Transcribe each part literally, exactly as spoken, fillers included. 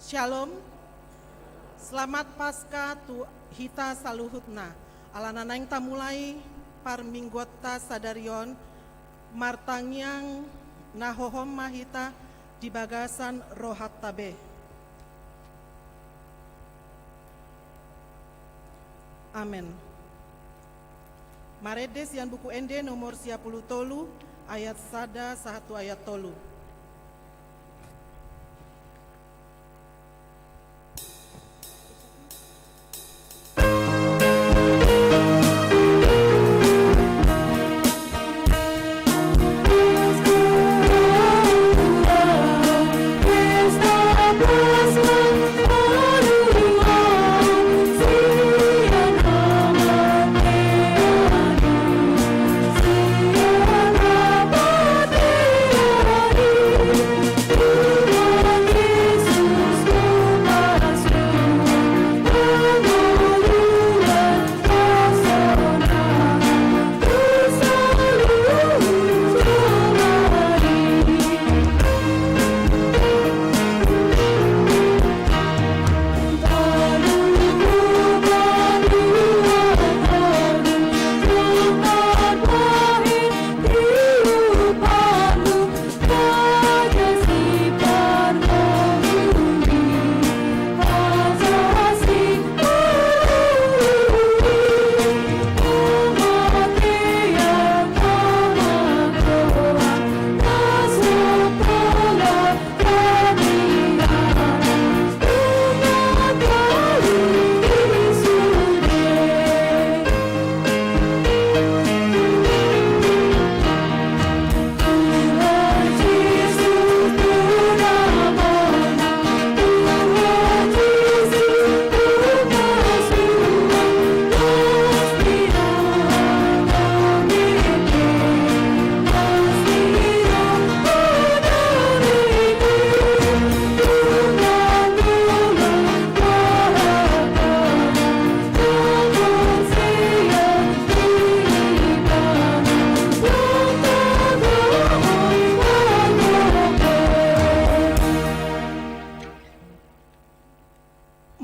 Shalom. Selamat Paskah tu hita saluhutna. Alana naeng tamulai parmingguonta sadari on, martangiang na hohom ma hita di bagasan rohanta be. Amen. Marende sian Buku Ende nomor sia pulu tolu, ayat sada sahat tu ayat tolu.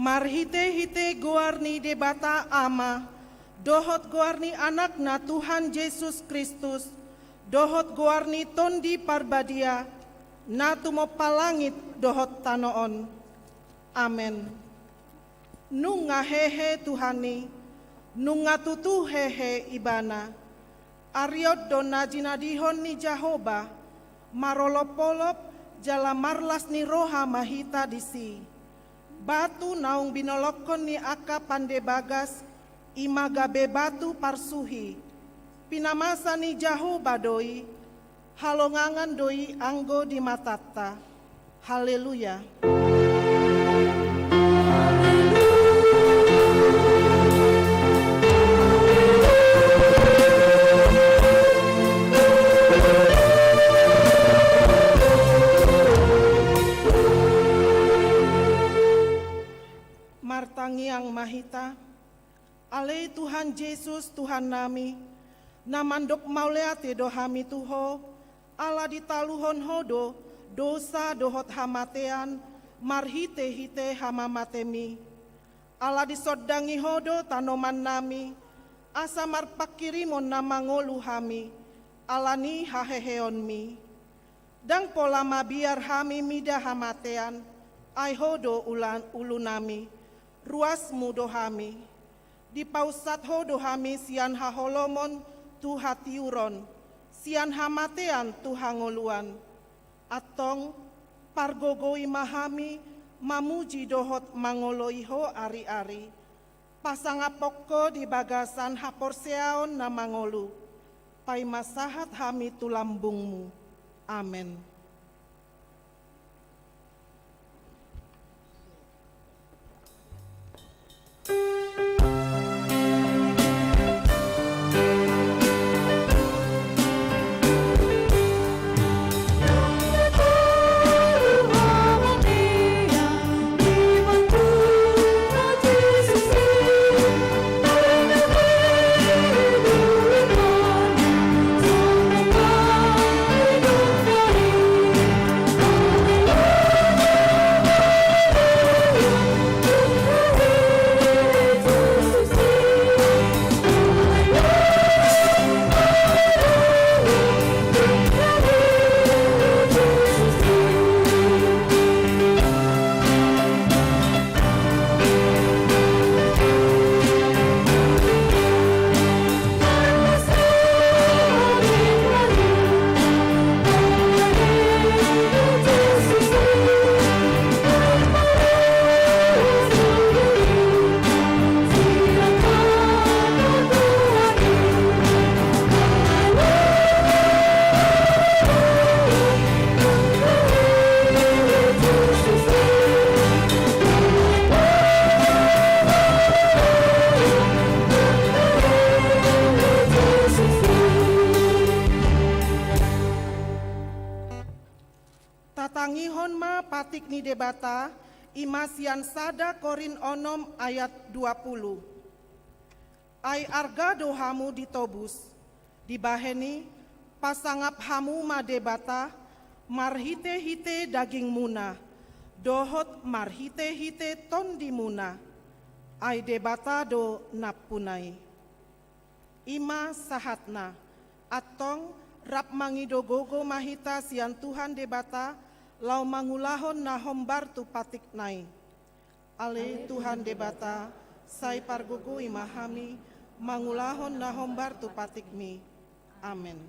Marhitehite goar ni Debata Ama, dohot goar ni Anakna Tuhan Jesus Kristus, dohot goar ni Tondi Parbadia, na tumompa langit dohot tano on. Amen. Nunga hehe Tuhan i, nunga tutu hehe Ibana. Ari on do na jinadihon ni Jahowa, marolopolop jala marlas ni roha ma hita disi. Batu naung binolongkon ni angka pande bagas, i ma gabe batu parsuhi. Pinamasa ni Jahowa do i, halongangan do i anggo di matanta. Haleluya. Martangiang ma hita. Ale Tuhan Jesus, Tuhannami, na mandok mauliate do hami tu Ho, ala ditaluhon Ho do dosa dohot hamatean marhitehite hamamateMi. Ala disondangi Ho do tanomannami, asa marpanghirimon na mangolu hami, ala ni haheheonMi. Ndang pola mabiar hami mida hamatean, ai Ho do ula-, ulunami, ruasMu do hami. Dipaunsat Ho do hami sian haholomon tu hatiuron, sian hamatean tu hangoluan. Antong, pargogoi ma hami mamuji dohot mangoloi Ho ari-ari. Pasangaphon Ho di bagasan haporseaon na mangolu, paima sahat hami tu lambungMu. Amen. Debata, i ma sian sada Korint onom ayat dua puluh. Ai arga do hamu ditobus, dibahen i pasangap hamu ma Debata marhite-hite dagingmuna, dohot marhite-hite tondimuna, ai Debata do nampuna i. I ma sahatna, antong rap mangido gogo ma hita sian Tuhan Debata, laho mangulahon na hombar tu patikna i. Ale Tuhan Debata, sai pargogoi ma hami mangulahon na hombar tu patikmi. Amen.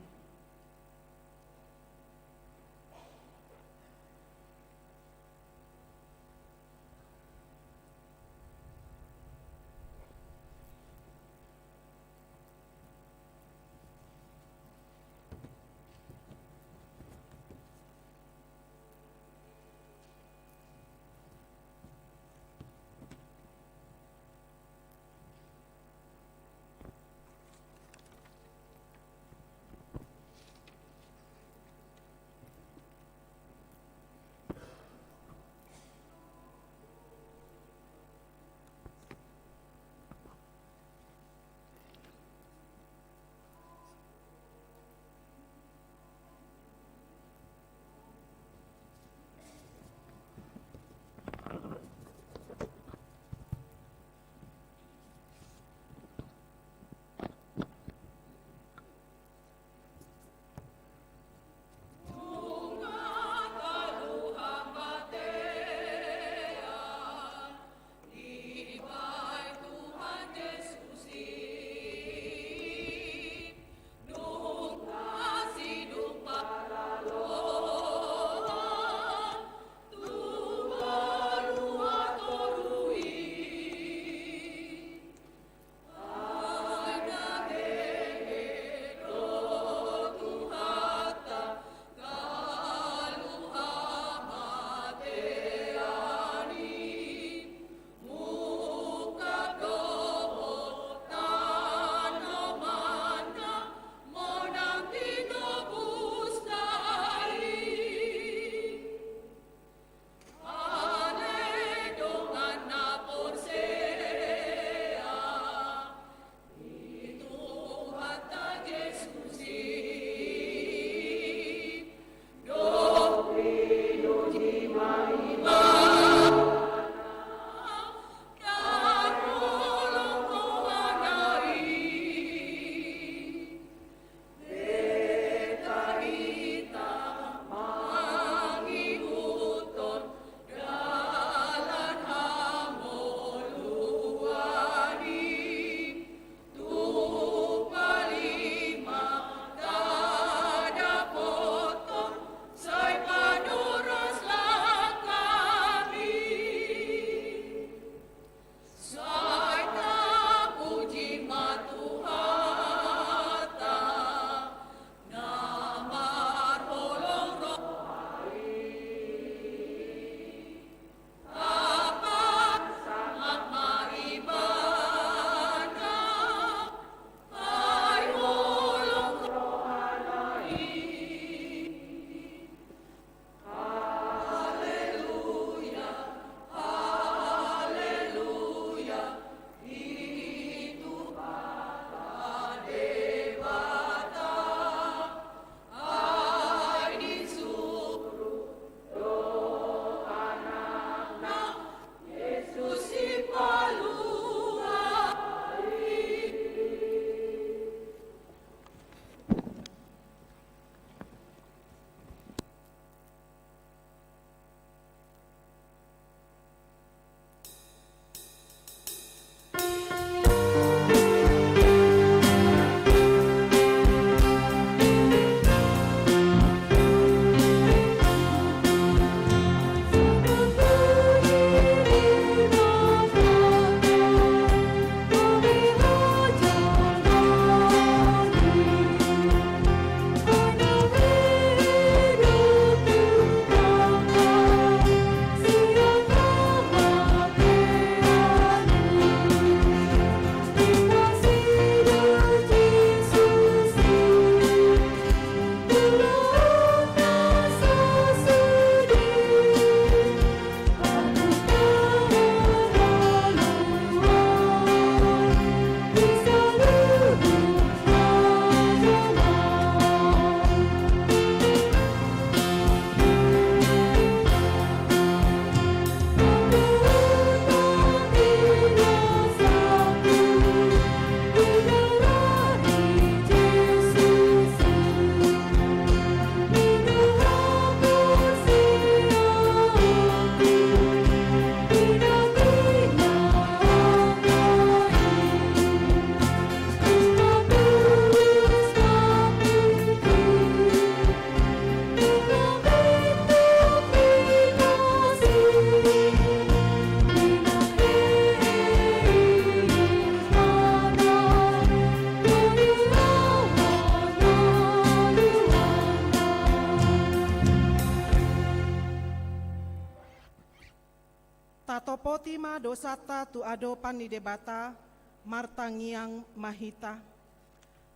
dosanta tu adopan ni Debata, martangiang ma hita.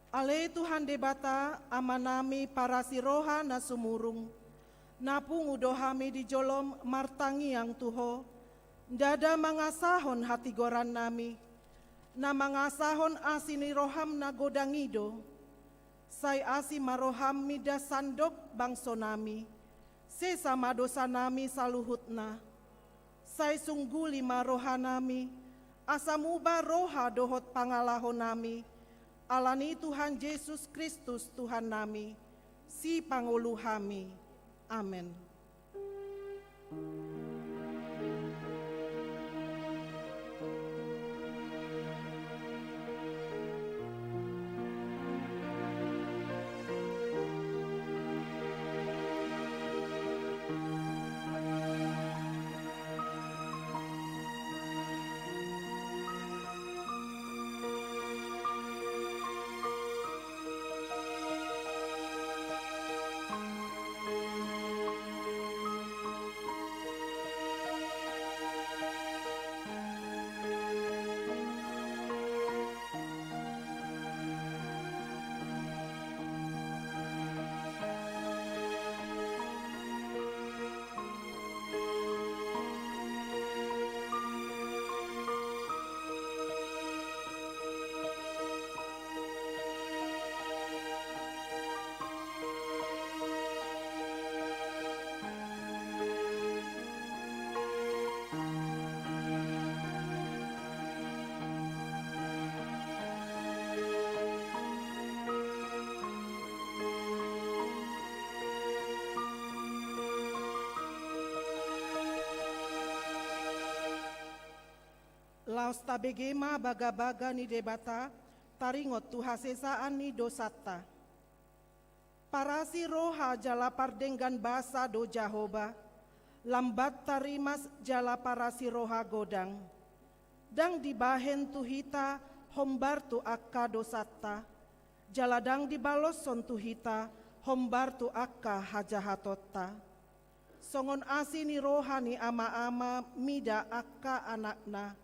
Ale Tuhan Debata, Amanami parasi roha na sumurung, na pungu do hami di jolom martangiang tu Ho, ndada mangasahon hatigorannami, na mangasahon asi ni roham na godang i do. Sai asi ma roham minda sandok bangsonami, sesa ma dosanami saluhutna. Sai sungguli ma rohanami, asa muba roha dohot pangalahonami, ala ni Tuhan Jesus Kristus Tuhannami, Sipangolu hami. Amen. Laos tabege ma bagabaga ni Debata, taringot tu hasesaan ni dosanta. Parasi roha jala pardenggan basa do Jahowa, lambat tarimas jala parasi roha godang. Ndang dibahen tu hita hombar tu angka dosanta, jala ndang dibaloshon tu hita hombar tu angka hajahatonta. Songon asi ni roha ni ama-ama mida angka anakna,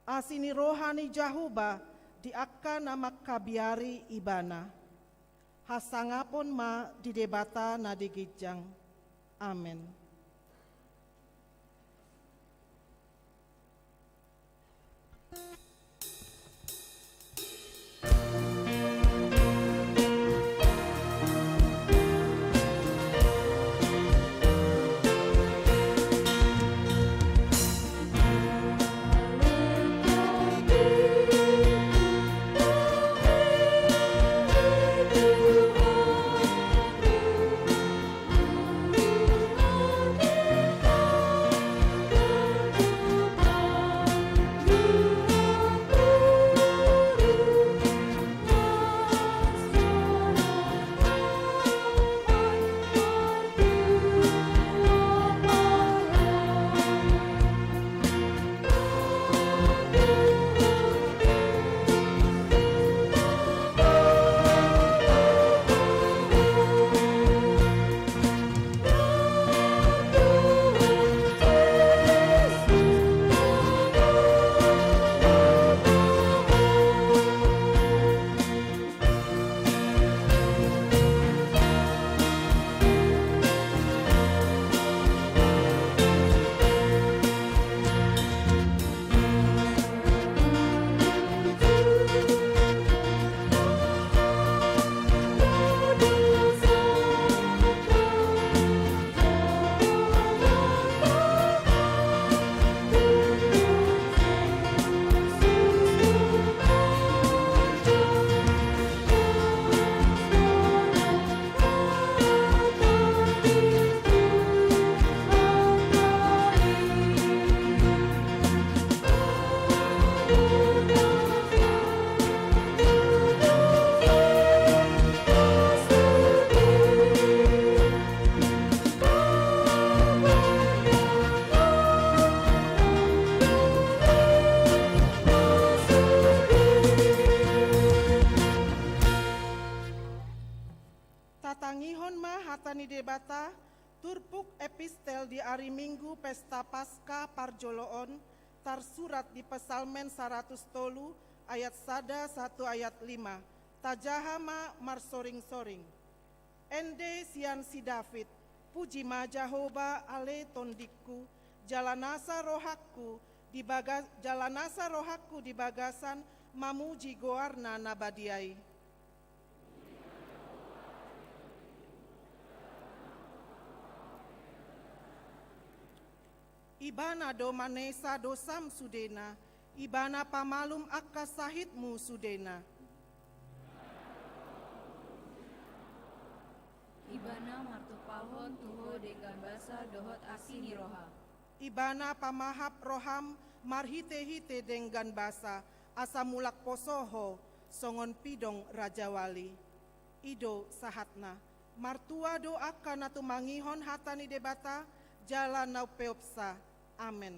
asi ni roha ni Jahowa di angka na mangkabiari ibana. Hasangapon ma di Debata na di ginjang. Amen. Tatangihon ma hata ni Debata, turpuk epistel di ari Minggu pesta Paska parjolo on, tarsurat di Psalmen saratus tolu ayat sada sahat tu ayat lima. Tajaha ma marsoring-soring. Ende sian si David, puji ma Jahowa ale tondingku, jala nasa rohangku di baga-, jala nasa rohangku di bagasan mamuji goarna na badia i. Ibana do manesa dosam sudena, Ibana pamalum angka sahitmu sudena. Ibana martumpahon tu ho denggan basa dohot asi ni roha. Ibana pamahap roham marhite-hite denggan basa, asa mulak poso ho songon pidong rajawali. I do sahatna. Martua do angka na tumangihon hata ni Debata, jala na umpeopsa. Amen.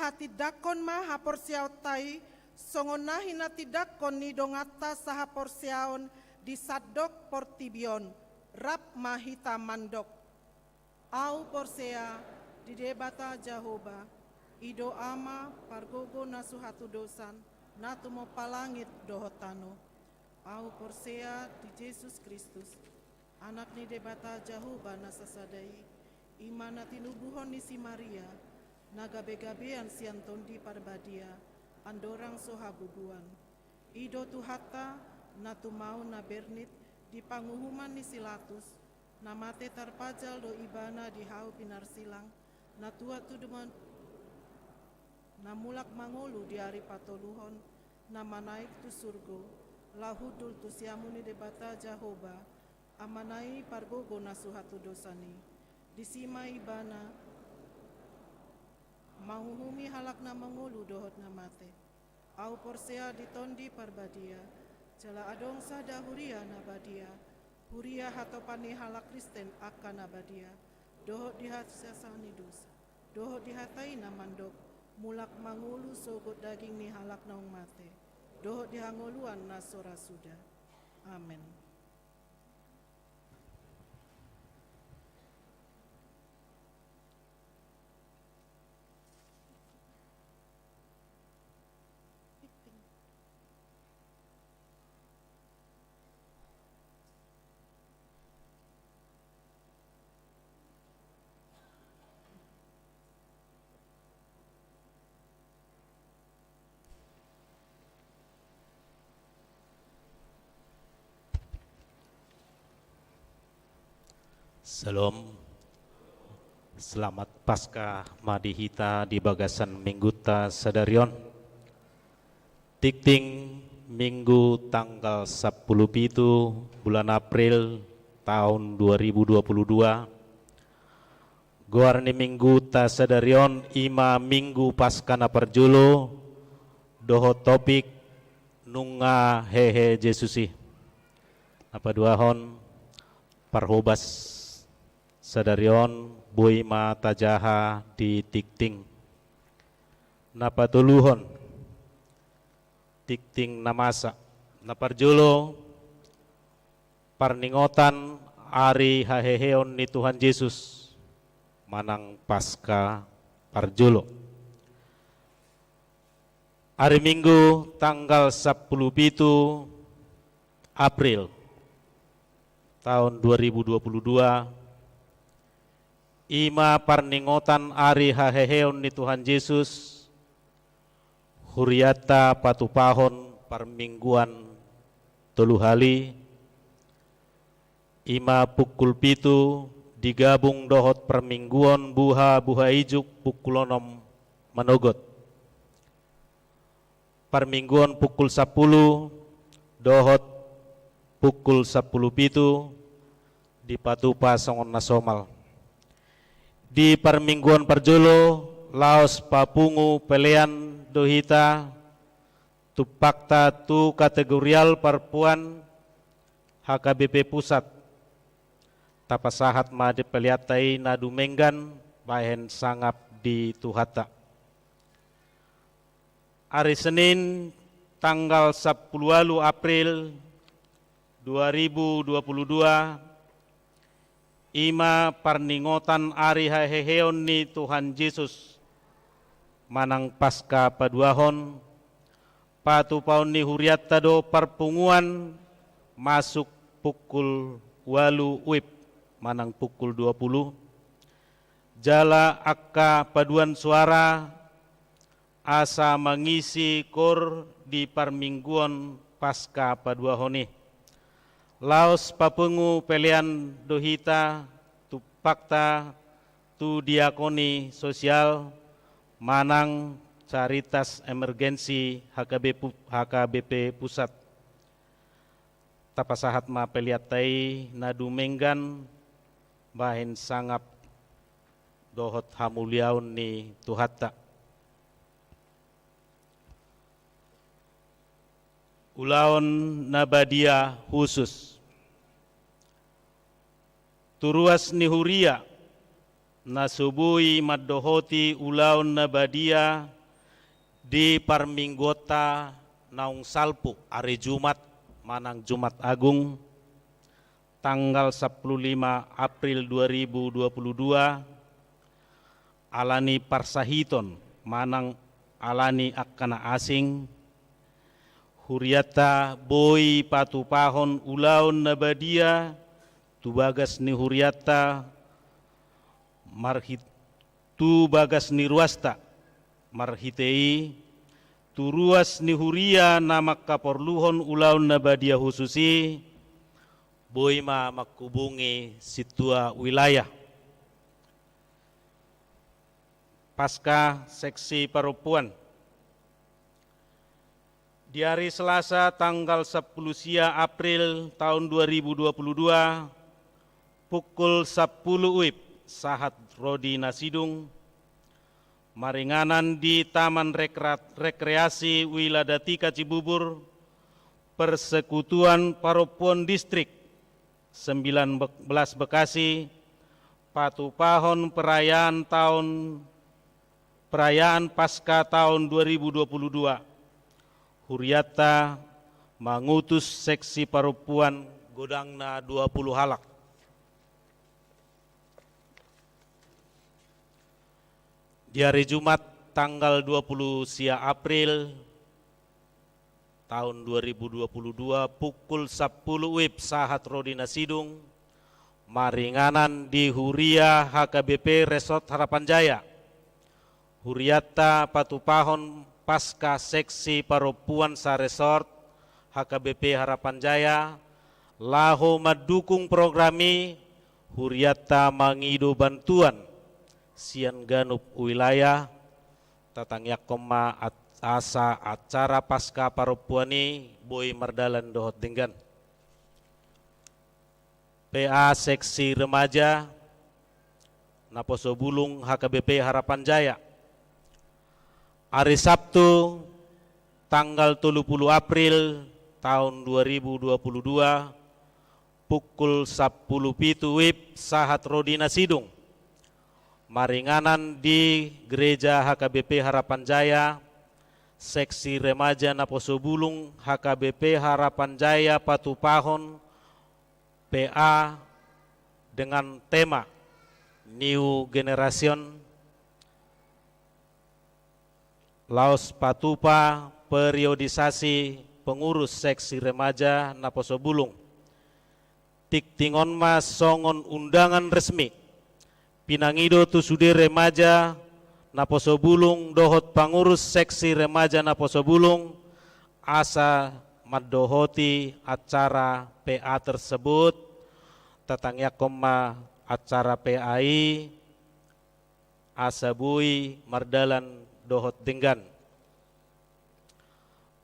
Hatindangkon ma haporseaonta i, songon na hinatindangkon ni donganta sahaporseaon di sandok portibi on, rap ma hita mandok. Ahu porsea di Debata Jahowa, i do Ama pargogo na so hatudosan, na tumompa langit dohot tano. Ahu porsea di Jesus Kristus, Anak ni Debata Jahowa na sasada i, i ma na tinubuhon ni si Maria, na gabegabean sian Tondi Parbadia, andorang so habubuan. I do Tuhanta, na tumaon na bernit di panguhuman ni si Latus, na mate tarpajal do Ibana di hau pinarsilang, na tuat tu dumenggan, na mulak mangolu di ari patoluhon, na manaek tu surgo, laho hundul tu siamun ni Debata Jahowa, Amana i pargogo na so hatudosan i. Disi ma Ibana manguhumi halak na mangolu dohot na mate. Ahu porsea di Tondi Parbadia, jala adong sada huria na badia, huria hatopan ni halak Kristen angka na badia, dohot di hasesaan ni dosa, dohot di hata i na mandok, mulak mangolu sogot daging ni halak naung mate, dohot di hangoluan na so ra suda. Amen. Syalom. Selamat Paskah ma di hita di bagasan minggunta sadari on. Tingting Minggu tanggal sampulu pitu bulan April tahun dua ribu dua puluh dua. Goar ni minggunta sadari on i ma Minggu Paskah na parjolo, dohot topik nunga hehe Jesus i. Na paduahon, parhobas sadari on boi ma tajaha di tingting. Na patoluhon, tingting na masa. Na parjolo, parningotan ari haheheon ni Tuhan Jesus manang Paskah parjolo. Ari Minggu tanggal sampulu pitu April tahun dua ribu dua puluh dua, i ma parningotan ari haheheon ni Tuhan Jesus, hurianta patupahon parmingguan tolu hali, i ma pukul pitu digabung dohot parmingguan buha, buha ijuk pukul onom manogot. Parmingguan pukul sampulu dohot pukul sampulu pitu dipatupa songon na somal. Di parmingguan parjolo, laos papungu pelean do hita, tumpakta tu kategorial parpuan H K B P Pusat. Tapasahat ma di peleanta i na dumenggan bahen sangap di Tuhanta. Ari Senin tanggal sampulu ualu April dua ribu dua puluh dua, i ma parningotan ari haheheon ni Tuhan Jesus manang Paskah paduahon, patupaon ni hurianta do parpunguan masuk pukul ualu wib manang pukul dua puluh, jala angka paduan suara asa mangisi koor di parmingguan Paskah paduahon i. Laos papungu pelean do hita tumpakta tu diakoni sosial manang Caritas Emergensi H K B P pu-, H K B P Pusat. Tapasahat ma peleanta i na dumenggan bahen sangap dohot hamuliaon ni Tuhanta. Ulaon na badia khusus. Tu ruas ni huria na so boi mandohoti ulaon na badia Di parmingguonta naung salpu, ari Jumat manang Jumat Agung, tanggal sampulu lima April dua ribu dua puluh dua, alani parsahiton manang alani angka na asing, hurianta boi patupahon ulaon na badia tu bagas ni hurianta marhit- tu bagas ni ruasta. Marhite i, tu ruas ni huria na mangkaporluhon ulaon na badia husus i, boi ma manghubungi sintua wilayah. Pasca seksi parompuan. Di ari Selasa tanggal sampulu sia April taon dua ribu dua puluh dua, pukul sampulu WIB, sahat ro di Nasidung, maringanan di Taman Rekra-, Rekreasi Wiladatika Cibubur, Persekutuan Parompuan Distrik sembilan belas Bekasi, patupahon perayaan taon, perayaan Paskah taon dua ribu dua puluh dua. Hurianta mangutus seksi parompuan godangna dua puluh halak. Di ari Jumat tanggal dua puluh sia April taon dua ribu dua puluh dua, pukul sampulu WIB, sahat ro di Nasidung, maringanan di huria HKBP Resort Harapan Jaya. Hurianta patupahon Paskah seksi parompuan sa-resort HKBP Harapan Jaya, laho mandukung program i, hurianta mangido bantuan sian ganup wilayah. Tatangiangkon ma at-, asa acara Paskah parompuan i boi mardalan dohot denggan. PA seksi remaja Naposobulung HKBP Harapan Jaya. Ari Sabtu, tanggal tolu puluh April taon dua ribu dua puluh dua, pukul sampulu pitu WIB, sahat ro di Nasidung, maringanan di Gereja HKBP Harapan Jaya, seksi remaja Naposobulung HKBP Harapan Jaya patupahon PA dengan tema New Generation, laos patupa periodisasi pengurus seksi remaja Naposobulung. Tingting on ma songon undangan resmi pinangido tu sude remaja Naposobulung dohot pangurus seksi remaja Naposobulung, asa mandohoti acara PA tersebut. Tatangiangkon ma acara PA i asa boi mardalan dohot denggan.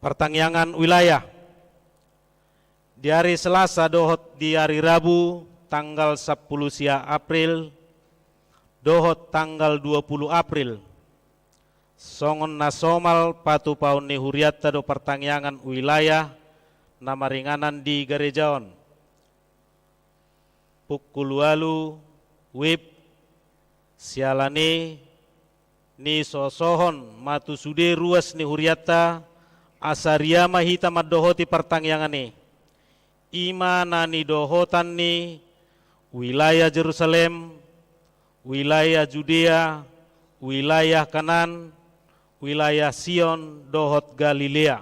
Partangiangan wilayah. Di ari Selasa dohot di ari Rabu, tanggal sampulu sia April dohot tanggal dua puluh April, songon na somal patupaon ni hurianta do partangiangan wilayah na maringanan di gareja on. Pukul ualu WIB, siala ni i, nisosohon ma tu sude ruas ni hurianta, asa ria ma hita mandohoti partangiangan i. I ma na nidohotan ni wilayah Jerusalem, wilayah Judea, wilayah Kanaan, wilayah Sion dohot Galilea.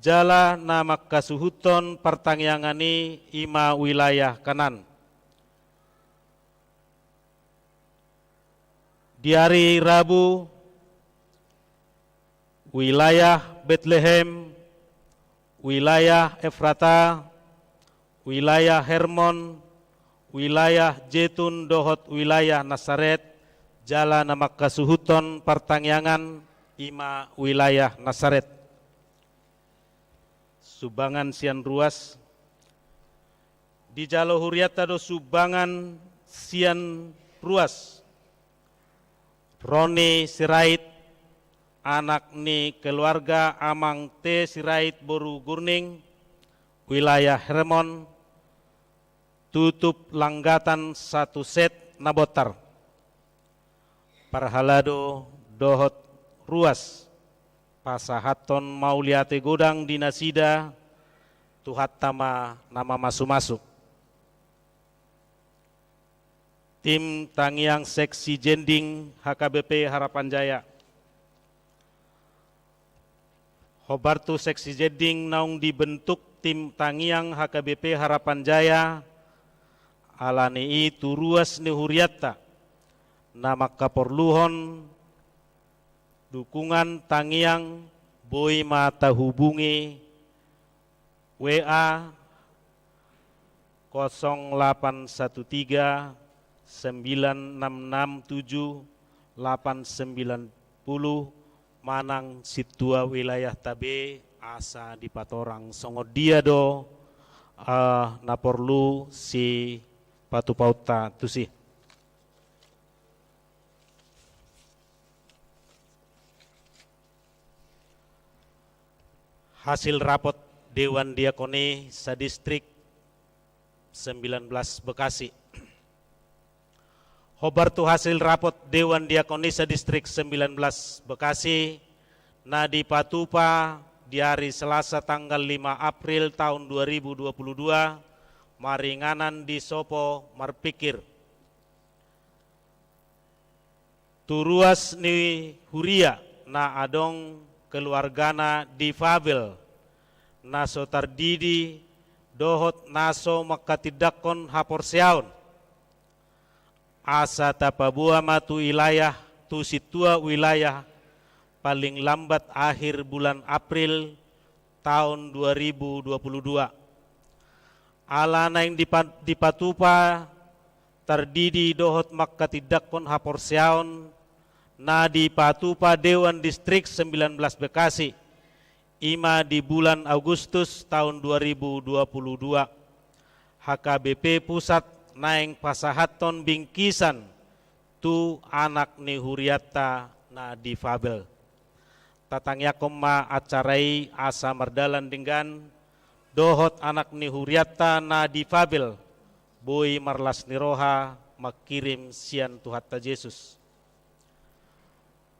Jala na mangkasuhuthon partangiangan i, i ma wilayah Kanaan. Di ari Rabu, wilayah Betlehem, wilayah Efrata, wilayah Hermon, wilayah Jetun dohot wilayah Nasaret, jala na mangkasuhuthon partangiangan, i ma wilayah Nasaret. Sumbangan sian ruas. Dijalo hurianta do sumbangan sian ruas. Roni Sirait, anak ni keluarga Amang T Sirait boru Gurning, wilayah Hermon, tutup langgatan satu set na bontar. Parhalado dohot ruas. Pasahathon mauliate godang di nasida, Tuhanta ma na mamasumasu. Tim Tangiang Seksi Jending H K B P Harapan Jaya. Hombar tu Seksi Jending naung dibentuk tim Tangiang H K B P Harapan Jaya, ala ni i tu ruas ni hurianta na mangkaporluhon dukungan tangiang, boi ma tahubungi W A kosong lapan satu tiga sembilan enam enam tujuh lapan sembilan puluh manang sintua wilayahta be asa dipatorang songon dia do, eh, na porlu sipatupaonta tusi. Hasil rapot Dewan Diakoni sadistrik sembilan belas Bekasi. Hombar tu hasil rapot Dewan Diakoni sadistrik sembilan belas Bekasi, na dipatupa di ari Selasa tanggal lima April taon dua ribu dua puluh dua, maringanan di sopo marpingkir. Tu ruas ni huria na adong keluargana difabel, na so tardidi dohot na so mangkatindangkon haporseaon. Asa tapaboa ma tu wilayah, tu sintua wilayah paling lambat akhir bulan April taon dua ribu dua puluh dua. Ala naeng dipa-, dipatupa tardidi dohot mangkatindangkon haporseaon na dipatupa Dewan Distrik sembilan belas Bekasi, i ma di bulan Agustus taon dua ribu dua puluh dua, H K B P Pusat naeng pasahathon bingkisan tu anak ni hurianta na difabel. Tatangiangkon ma acara i asa mardalan denggan, dohot anak ni hurianta na difabel boi marlas ni roha mangkirim sian Tuhanta Jesus.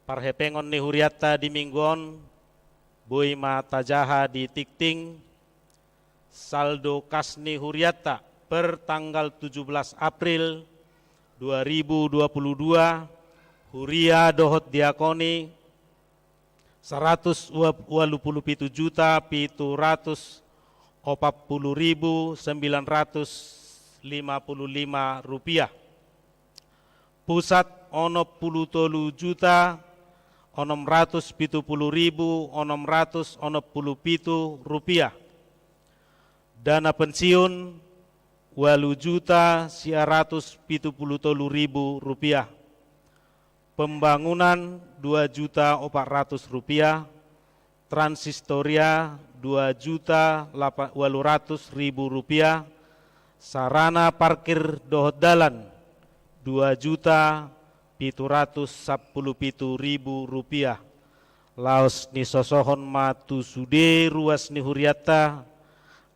Parhepengon ni hurianta di minggu on, boi ma tajaha di tingting, saldo kas ni hurianta per tanggal tujuh belas April dua ribu dua puluh dua, huria dohot diakoni, saratus ualu pulu pitu juta pitu ratus opat pulu ribu sembilan ratus lima pulu lima rupiah. Pusat, onom pulu tolu juta onom ratus pitu pulu ribu onom ratus onom pulu pitu rupiah. Dana pensiun, ualu juta sia ratus pitu pulu tolu ribu rupiah. Pembangunan, dua juta opat ratus rupiah. Transitoria, dua juta ualu ratus ribu rupiah. Sarana parkir dohot dalan, dua juta pitu ratus sampulu pitu ribu rupiah. Laos nisosohon ma tu sude ruas ni hurianta,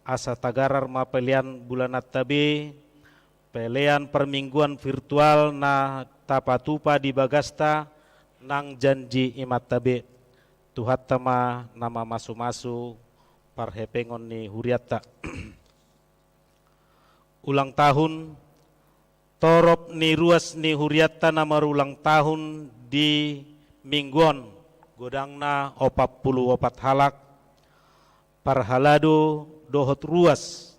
asa tagarar ma pelean bulananta be, pelean parmingguan virtual na tapatupa di bagasta nang janji imanta be. Tuhanta ma na mamasumasu parhepengon ni hurianta. Ulang tahun, torop ni ruas ni hurianta na marulang tahun di minggu on, godangna opat pulu opat halak, parhalado dohot ruas,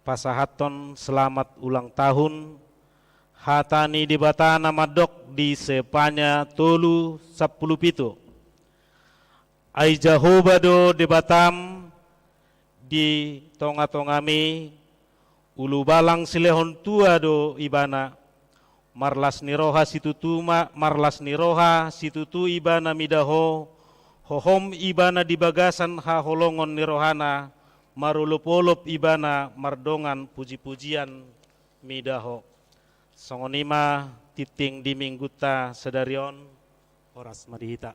pasahathon selamat ulang tahun, hata ni Debata na mandok di Sepania tolu sampulu pitu. Ai Jahowa do Debatam di tongatongami, ulubalang silehon tua do Ibana, marlas ni roha situtu ma, marlas ni roha situtu Ibana mida ho, hohom Ibana di bagasan haholongon ni rohana, marolopolop Ibana mardongan pujipujian mida ho. Songon i ma tingting di minggunta sadari on, horas ma di hita.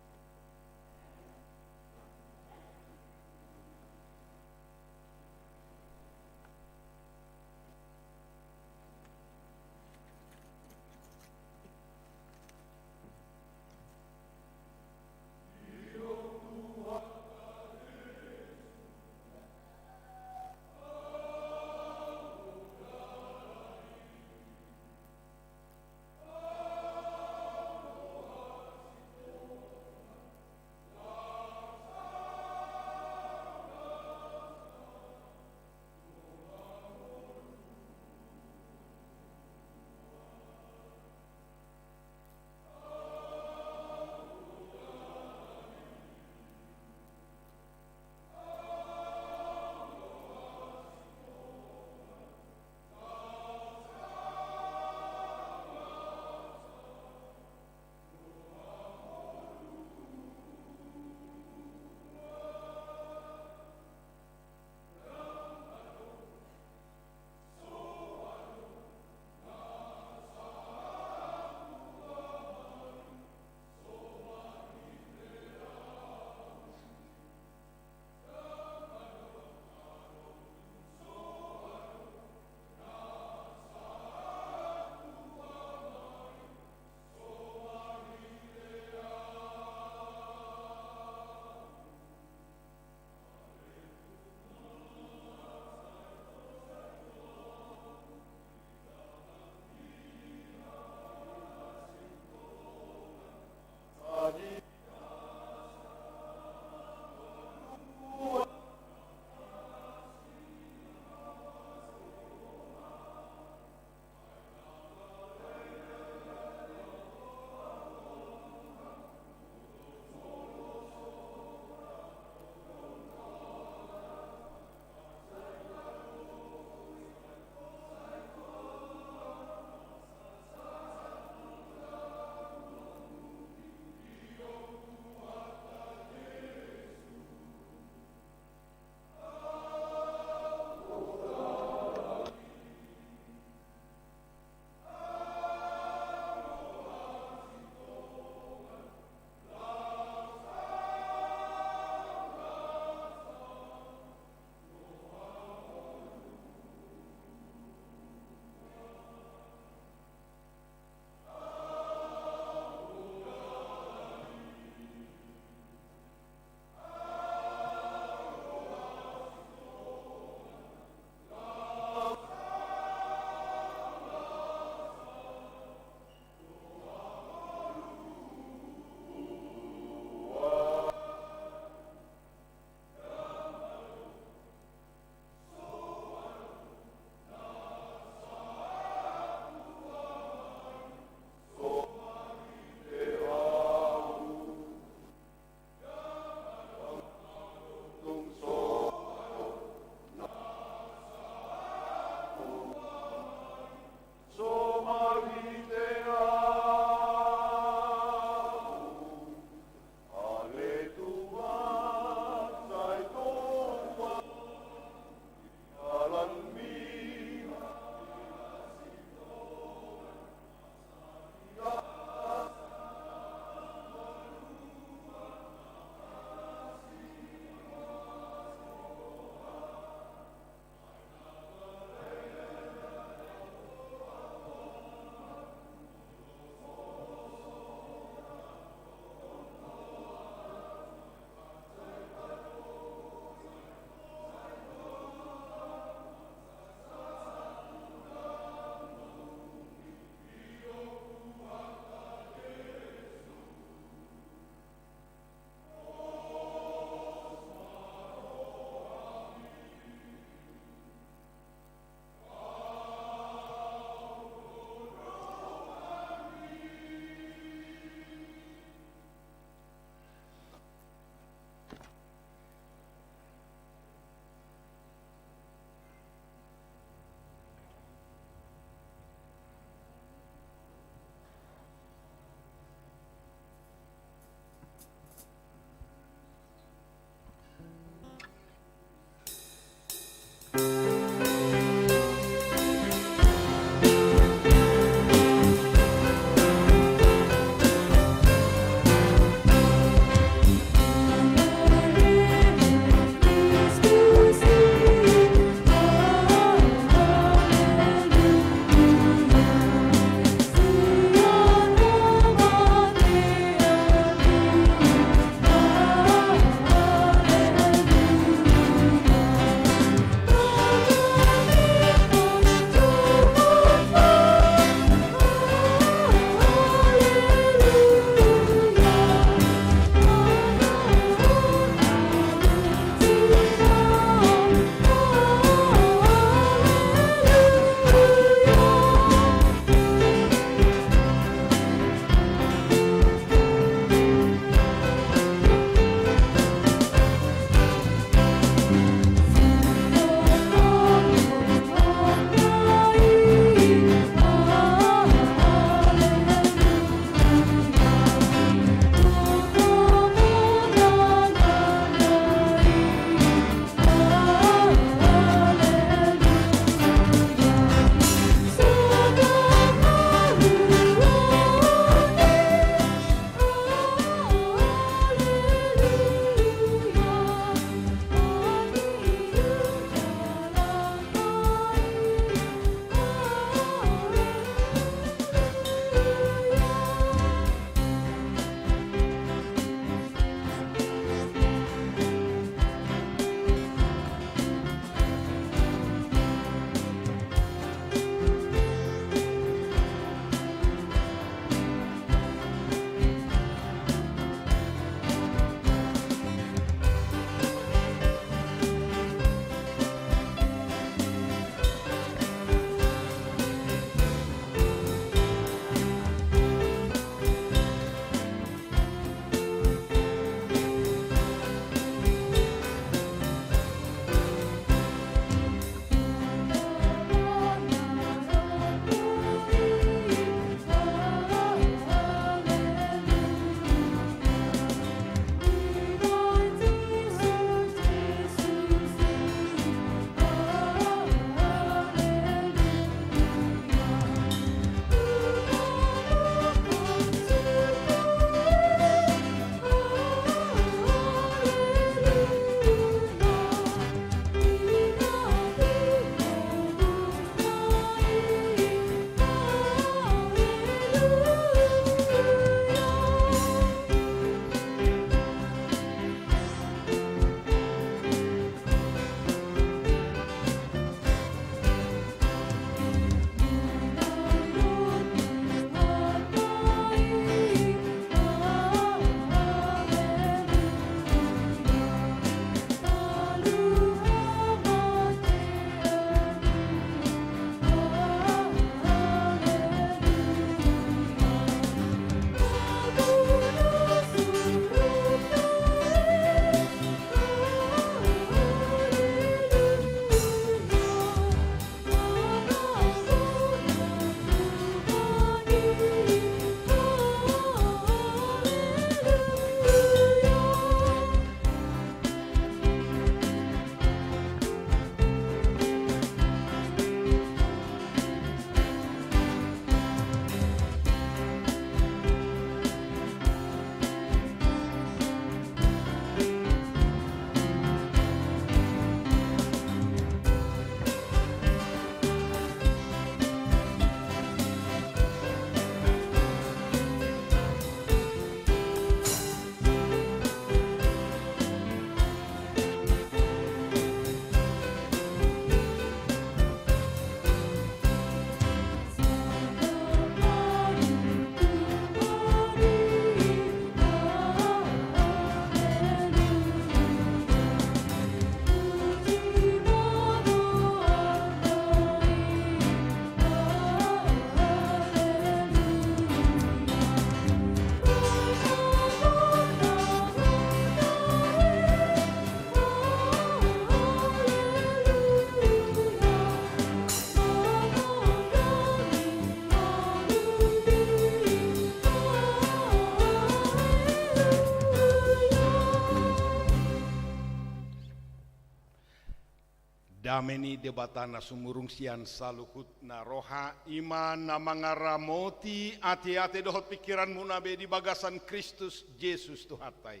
Dame ni Debata na sumurung sian saluhutna roha, i ma na mangaramoti ateate dohot pingkiranmuna be di bagasan Kristus Jesus Tuhanta i.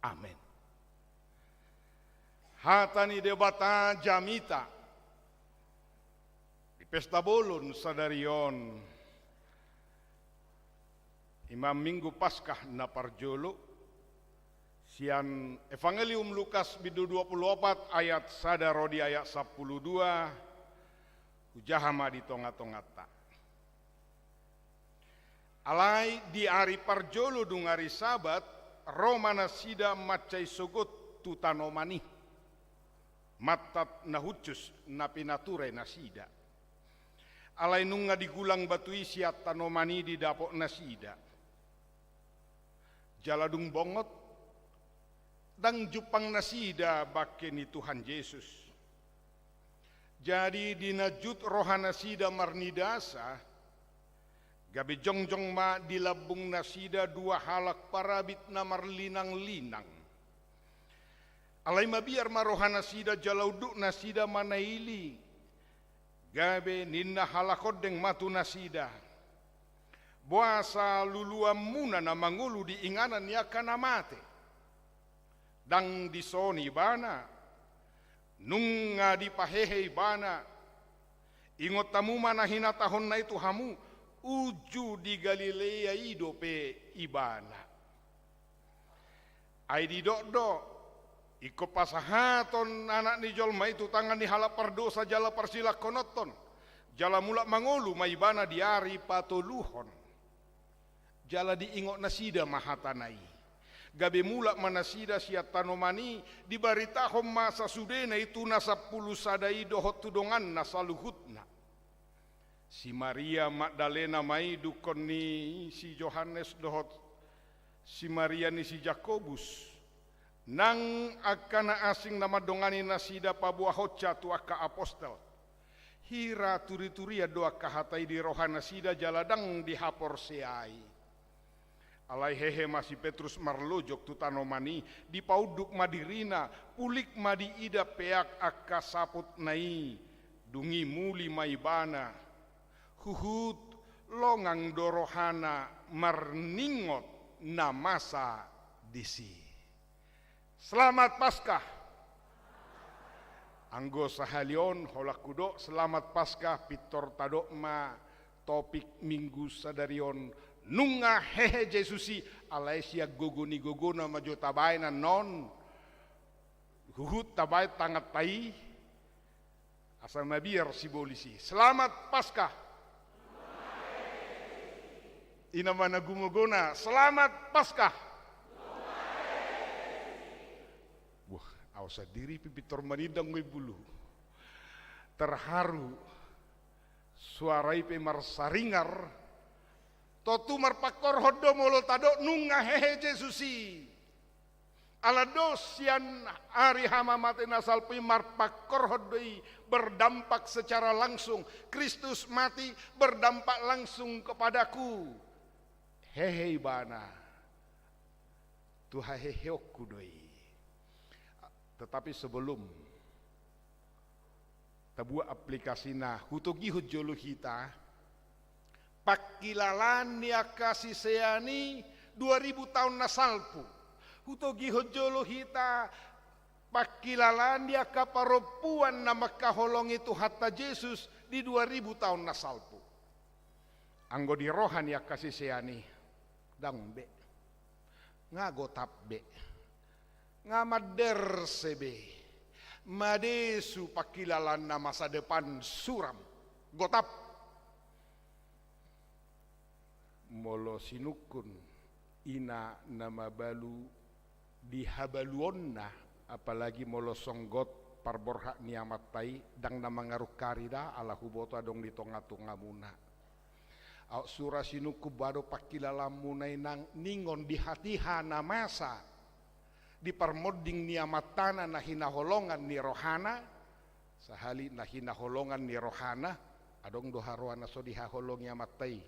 Amen. Hata ni Debata jamita di pesta bolon sadari on, i ma Minggu Paskah na parjolo, sian Evangelium Lukas bindu dua pulu opat ayat sada ro di ayat sampulu dua, hujaha ma di tongatonganta. Alai di ari parjolo dung ari Sabat, ro ma nasida mansai sogot tu tanoman i, mantat na hushus na pinature nasida. Alai nunga digulang batu i sian tanoman i di dapot nasida. Jala dung bongot, ndang jumpang nasida bangke ni Tuhan Jesus. Jadi di na jut roha nasida marnidasa, gabe jongjong ma di lambung nasida dua halak parabit na marlinanglinang. Alai mabiar ma roha nasida jala unduk nasida manaili. Gabe ninna halak ondeng ma tu nasida: Boasa luluanmuna na mangolu di inganan ni angka na mate? Ndang dison ibana, nunga dipahehe ibana. Ingot hamu ma na hinatahonna i tu hamu, uju di Galilea i dope ibana. Ai didok do, ingkon pasahathon Anak ni jolma i tu tangan ni halak pardosa jala parsilangkononhon, jala mulak mangolu ma ibana di ari patoluhon. Jala diingot nasida ma hatana i. Gabe mulak ma nasida sian tanoman i, dibaritahon ma sasudena i tu na sampulu sada i dohot tu donganna saluhutna. Si Maria Magdalena ma i, dungkon ni si Johannes, dohot si Maria ni si Jakobus, nang angka na asing na mandongani nasida paboahonsa tu angka apostel. Hira turiturian do angka hata i di roha nasida jala ndang dihaporseai. Alai hehe ma si Petrus marlojong tu tanoman i, dipaunduk ma dirina, pulik ma diida peak angka saputna i, dung i muli ma ibana. Huhut longang do rohana marningot na masa disi. Selamat Paskah. Anggo sahali on, holan hudok Selamat Paskah, pintor tadok ma topik Minggu sadari on, nunga hehe Jesus i. Alai sian gogo ni gogona ma jo tabaen annon. Huhut tabaen tanganta i, asa mabiar sibolis i. Selamat Paskah. I ma na gumogona, Selamat Paskah. Wah, au sandiri pe pintor manindang ma i bulu. Terharu. Suara i pe marsaringar. Tontu marpangkorhon do molo tadok nunga hehe Jesus i. Ala dos sian ari hamamate na salpu i marpangkorhon do i, berdampak secara langsung. Kristus mati berdampak langsung kepadaku. Hehe ibana. Tu haheheonku do i. Tetapi sebelum tabuat aplikasina, hutogihon jolo hita pangkilalaan ni angka sisean i dua ribu taon na salpu. Hutogihon jolo hita pangkilalaan ni angka parompuan na mangkaholongi Tuhanta Jesus di dua ribu taon na salpu. Anggo di roha ni angka sisean i, ndang be. Nga gotap be. Nga manderse be. Madesu pangkilalaanna masa depan suram. Gotap. Molo sinungkun ina na mabalu di habaluonna, apalagi molo songgot parborhat ni amanta i, ndang na mangarungkari da, ala huboto adong di tongatongamuna. Aut sura sinungkun boha do pangkilalaanmuna i nang ningon di hatiha na masa di parmonding ni amantana na hinaholongan ni rohana, sahali na hinaholongan ni rohana, adong do haroa na so dihaholongi amanta i.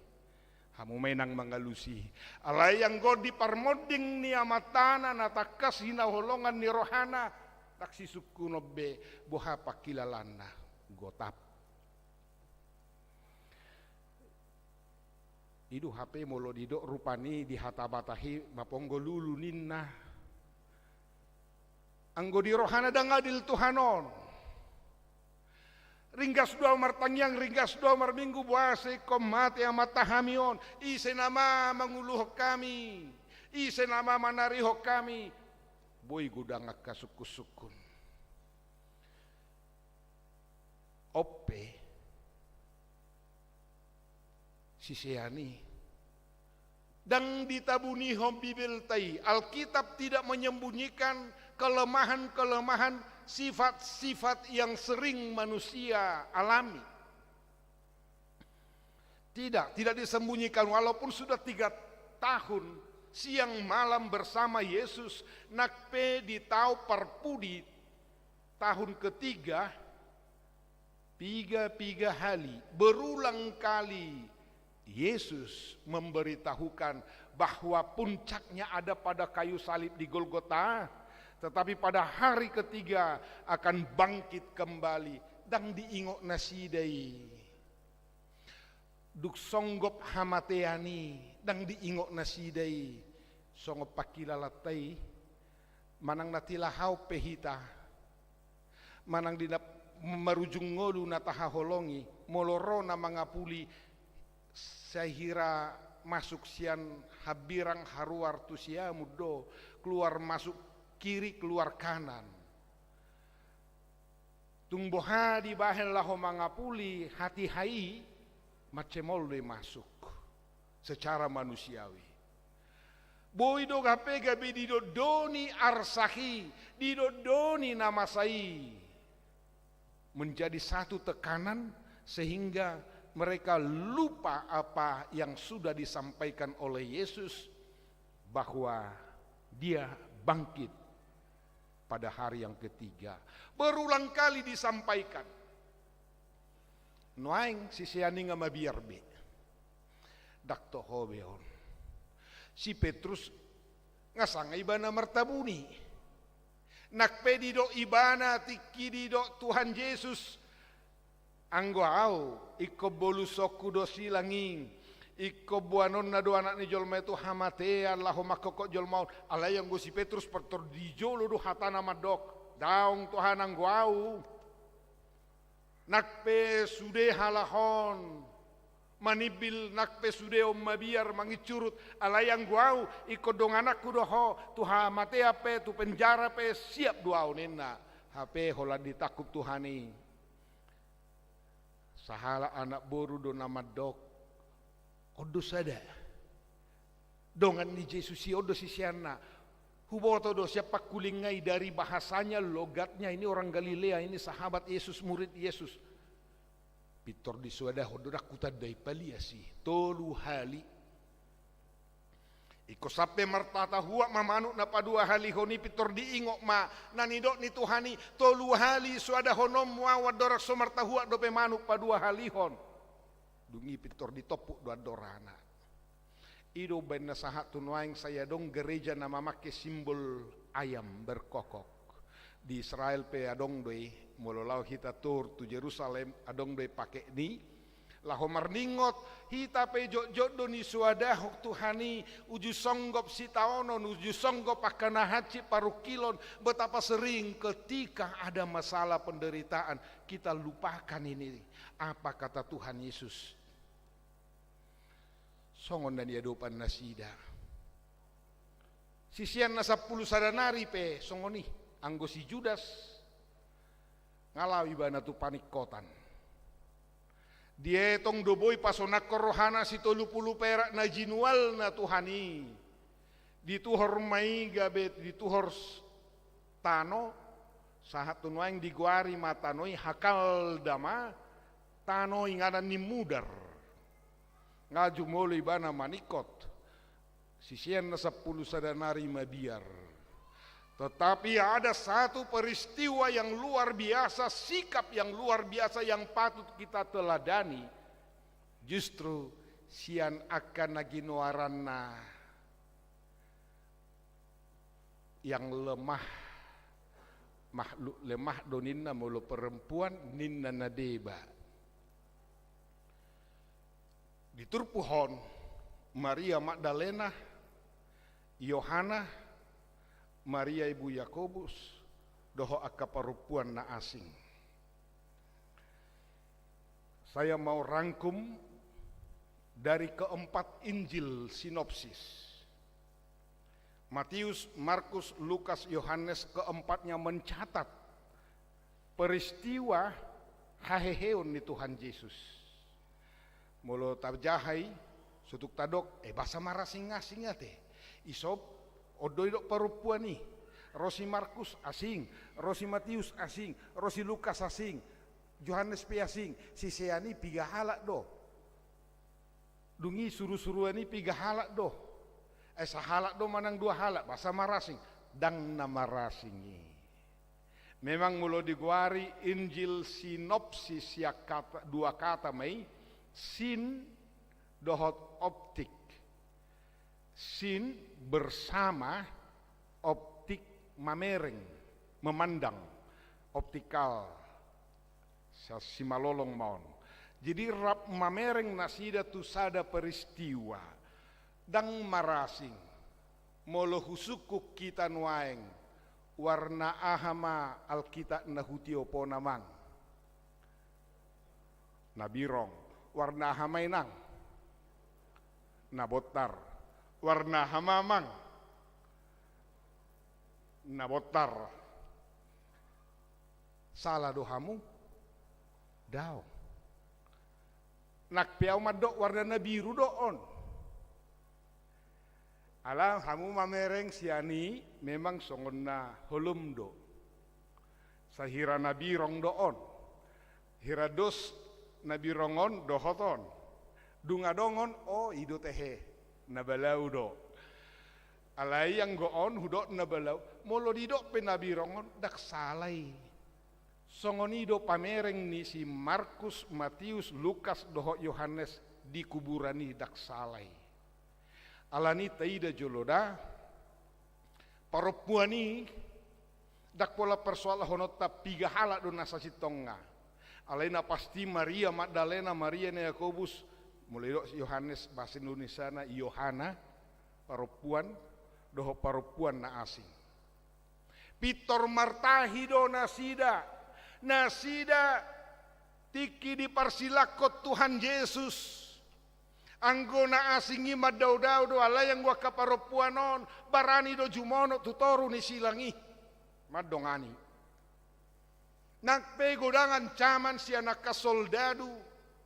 Hamu ma i nang mangalusi. Alai anggo di parmonding ni amantana na tangkas hinaholongan ni rohana, Ndang sisungkunon be boha pangkilalaanna, gotap. I do hape molo didok rupani di hata Batak i maponggo lulu ninna. Anggo di rohana ndang adil Tuhan on. Ringgas do ahu martangiang, ringgas do ahu marminggu, boasa ingkon mate amanta hami on. Ise nama manguluhon hami? Ise nama manarihon hami? Boi godang angka sungkun-sungkun. On pe sisean i ndang ditabunihon Bibelta i. Alkitab tidak menyembunyikan kelemahan-kelemahan, sifat-sifat yang sering manusia alami. Tidak, tidak disembunyikan, walaupun sudah tiga tahun siang malam bersama Yesus, nang pe di taon parpudi, tahun ketiga, piga-piga hali, berulang kali Yesus memberitahukan bahwa puncaknya ada pada kayu salib di Golgota, tetapi pada hari ketiga akan bangkit kembali. Ndang diingot nasida i. Dung songgop hamatean i, ndang diingot nasida i. Songon pangkilalaanta i, manang na tilahaon pe hita, manang di na marujung ngolu na tahaholongi, molo ro na mangapuli, sai hira masuk sian hambirang, haruar tu siamun do, keluar masuk kiri, keluar kanan. Tung boha dibahen laho mangapuli hatiha i, mansai molo do i masuk secara manusiawi. Boi do hape gabe didondoni arsak i, didondoni na masa i. Menjadi satu tekanan sehingga mereka lupa apa yang sudah disampaikan oleh Yesus, bahwa Dia bangkit pada hari yang ketiga. Berulang kali disampaikan. Nuaeng sisean i nga mabiar be. Ndang toho be on. Si Petrus nga sanga ibana martabuni. Nang pe didok ibana tingki didok Tuhan Jesus, anggo ahu, ingkon bolusonku do silang i, ingkon boanonna do Anak ni jolma i tu hamatean laho mangkophop jolma on. Alai anggo si Petrus pintor di jolo do hatana mandok, daong Tuhan, anggo ahu. Nang pe sude halak on manimbil, nang pe sude on mabiar mangincurut, alai anggo ahu, ingkon dongananku do ho, tu hamatean pe, tu penjara pe, siap do ahu ninna. Hape holan ditangkup Tuhan i, sahalak anak boru do na mandok, on do sada dongan ni Jesus i, on do siseanna. Huboto do sian pangkulinganna i, dari bahasanya, logatnya, ini orang Galilea, ini sahabat Yesus, murid Yesus. Pintor disoadahon do, ndang hutandai palias i, tolu hali. Ingkon sampe martata huak ma manuk na paduahalihon i, pintor diingot ma na nidok ni Tuhan i, tolu hali soadahononmu ahu andorang so martahuak dope manuk paduahalihon. Dung i pintor ditompuk do andorana. I do umbaen na sahat tu nuaeng sai adong gereja na mamake simbol ayam berkokok. Di Israel pe adong do i, molo laho hita tour tu Jerusalem, adong do i pake ni. Laho marningot, hita pe jotjot do nisoadahon Tuhan i, uju songgop sitaonon, uju songgop angka na hansit parungkilon, betapa sering ketika ada masalah penderitaan, kita lupakan ini, apa kata Tuhan Yesus. Songon na niadopan nasida. Sisean na sampulu sada nari pe songon i, anggo si Judas nga laho ibana tu paningkotan. Dietong do boi pasonanghon rohana sitolu pulu perak na jinualna Tuhan i. Dituhor ma i gabe dituhor s-, tano, sahat tu nuaeng digoari ma tano i Hakaldama, tano inganan ni mudar. Nga jumolo ibana maningkot. Sisean na sampulu sada nari mabiar. Tetapi ada satu peristiwa yang luar biasa, sikap yang luar biasa yang patut kita teladani. Justru sian angka na ginoaranna yang lemah, Makhluk lemah do ninna molo perempuan, ninna na deba. Di turpuk on, Maria Magdalena, Yohana, Maria ibu Yakobus, dohot angka parompuan na asing. Saya mau rangkum dari keempat Injil sinopsis. Matius, Markus, Lukas, Yohanes, keempatnya mencatat peristiwa haheheon ni Tuhan Jesus. Molo tajaha i, so tung tadok, eh, boasa marasing-asing ate. Isop, on do didok parompuan i. Ro si Markus asing, ro si Matius asing, ro si Lukas asing, Johannes pe asing, sisean i piga halak do. Dung i suru-suruan i piga halak do. Eh, sahalak do manang dua halak, boasa marasing? Ndang na marasing i. Memang molo digoari Injil sinopsis, sian kata, dua kata ma i, sin dohot optik. Sin bersama, optik mamereng, memandang, optikal. Sa-, simalolong ma on. Jadi rap mamereng nasida tu sada peristiwa. Ndang marasing. Molo husungkun hita nuaeng, warna aha ma Alkitab na hutiopon, Amang? Na birong. Warna aha ma, Inang? Na bontar. Warna aha ma, Amang? Na bontar. Sala do hamu? Daong. Nang pe ahu mandok warna na biru do on. Ala hamu mamereng sian i, memang songon na holom do. Sahira na birong do on. Hira dos na birong on dohot on. Dung adong on, o, i do tehe. Na balau do. Alai anggo on hudok na balau, molo didok pe na birong on, ndang sala i. Songon i do pamereng ni si Markus, Matius, Lukas dohot Yohanes di kuburan i, ndang sala i. Alani taida jolo da, parompuan i ndang pola persoalhononta piga halak do na sasintongna. Alai na pasti Maria Magdalena, Maria ni Yakobus, molo didok Yohanes, bahasa Indonesiana Yohana, parompuan, dohot parompuan na asing. Pintor martahi do nasida. Nasida tingki diparsilangkon Tuhan Jesus. Anggo na asing i mandaodao do, alai anggo angka parompuan on barani do jumonok tu toru ni silang i. Mandongani. Nang pe godang ancaman sian angka soldadu,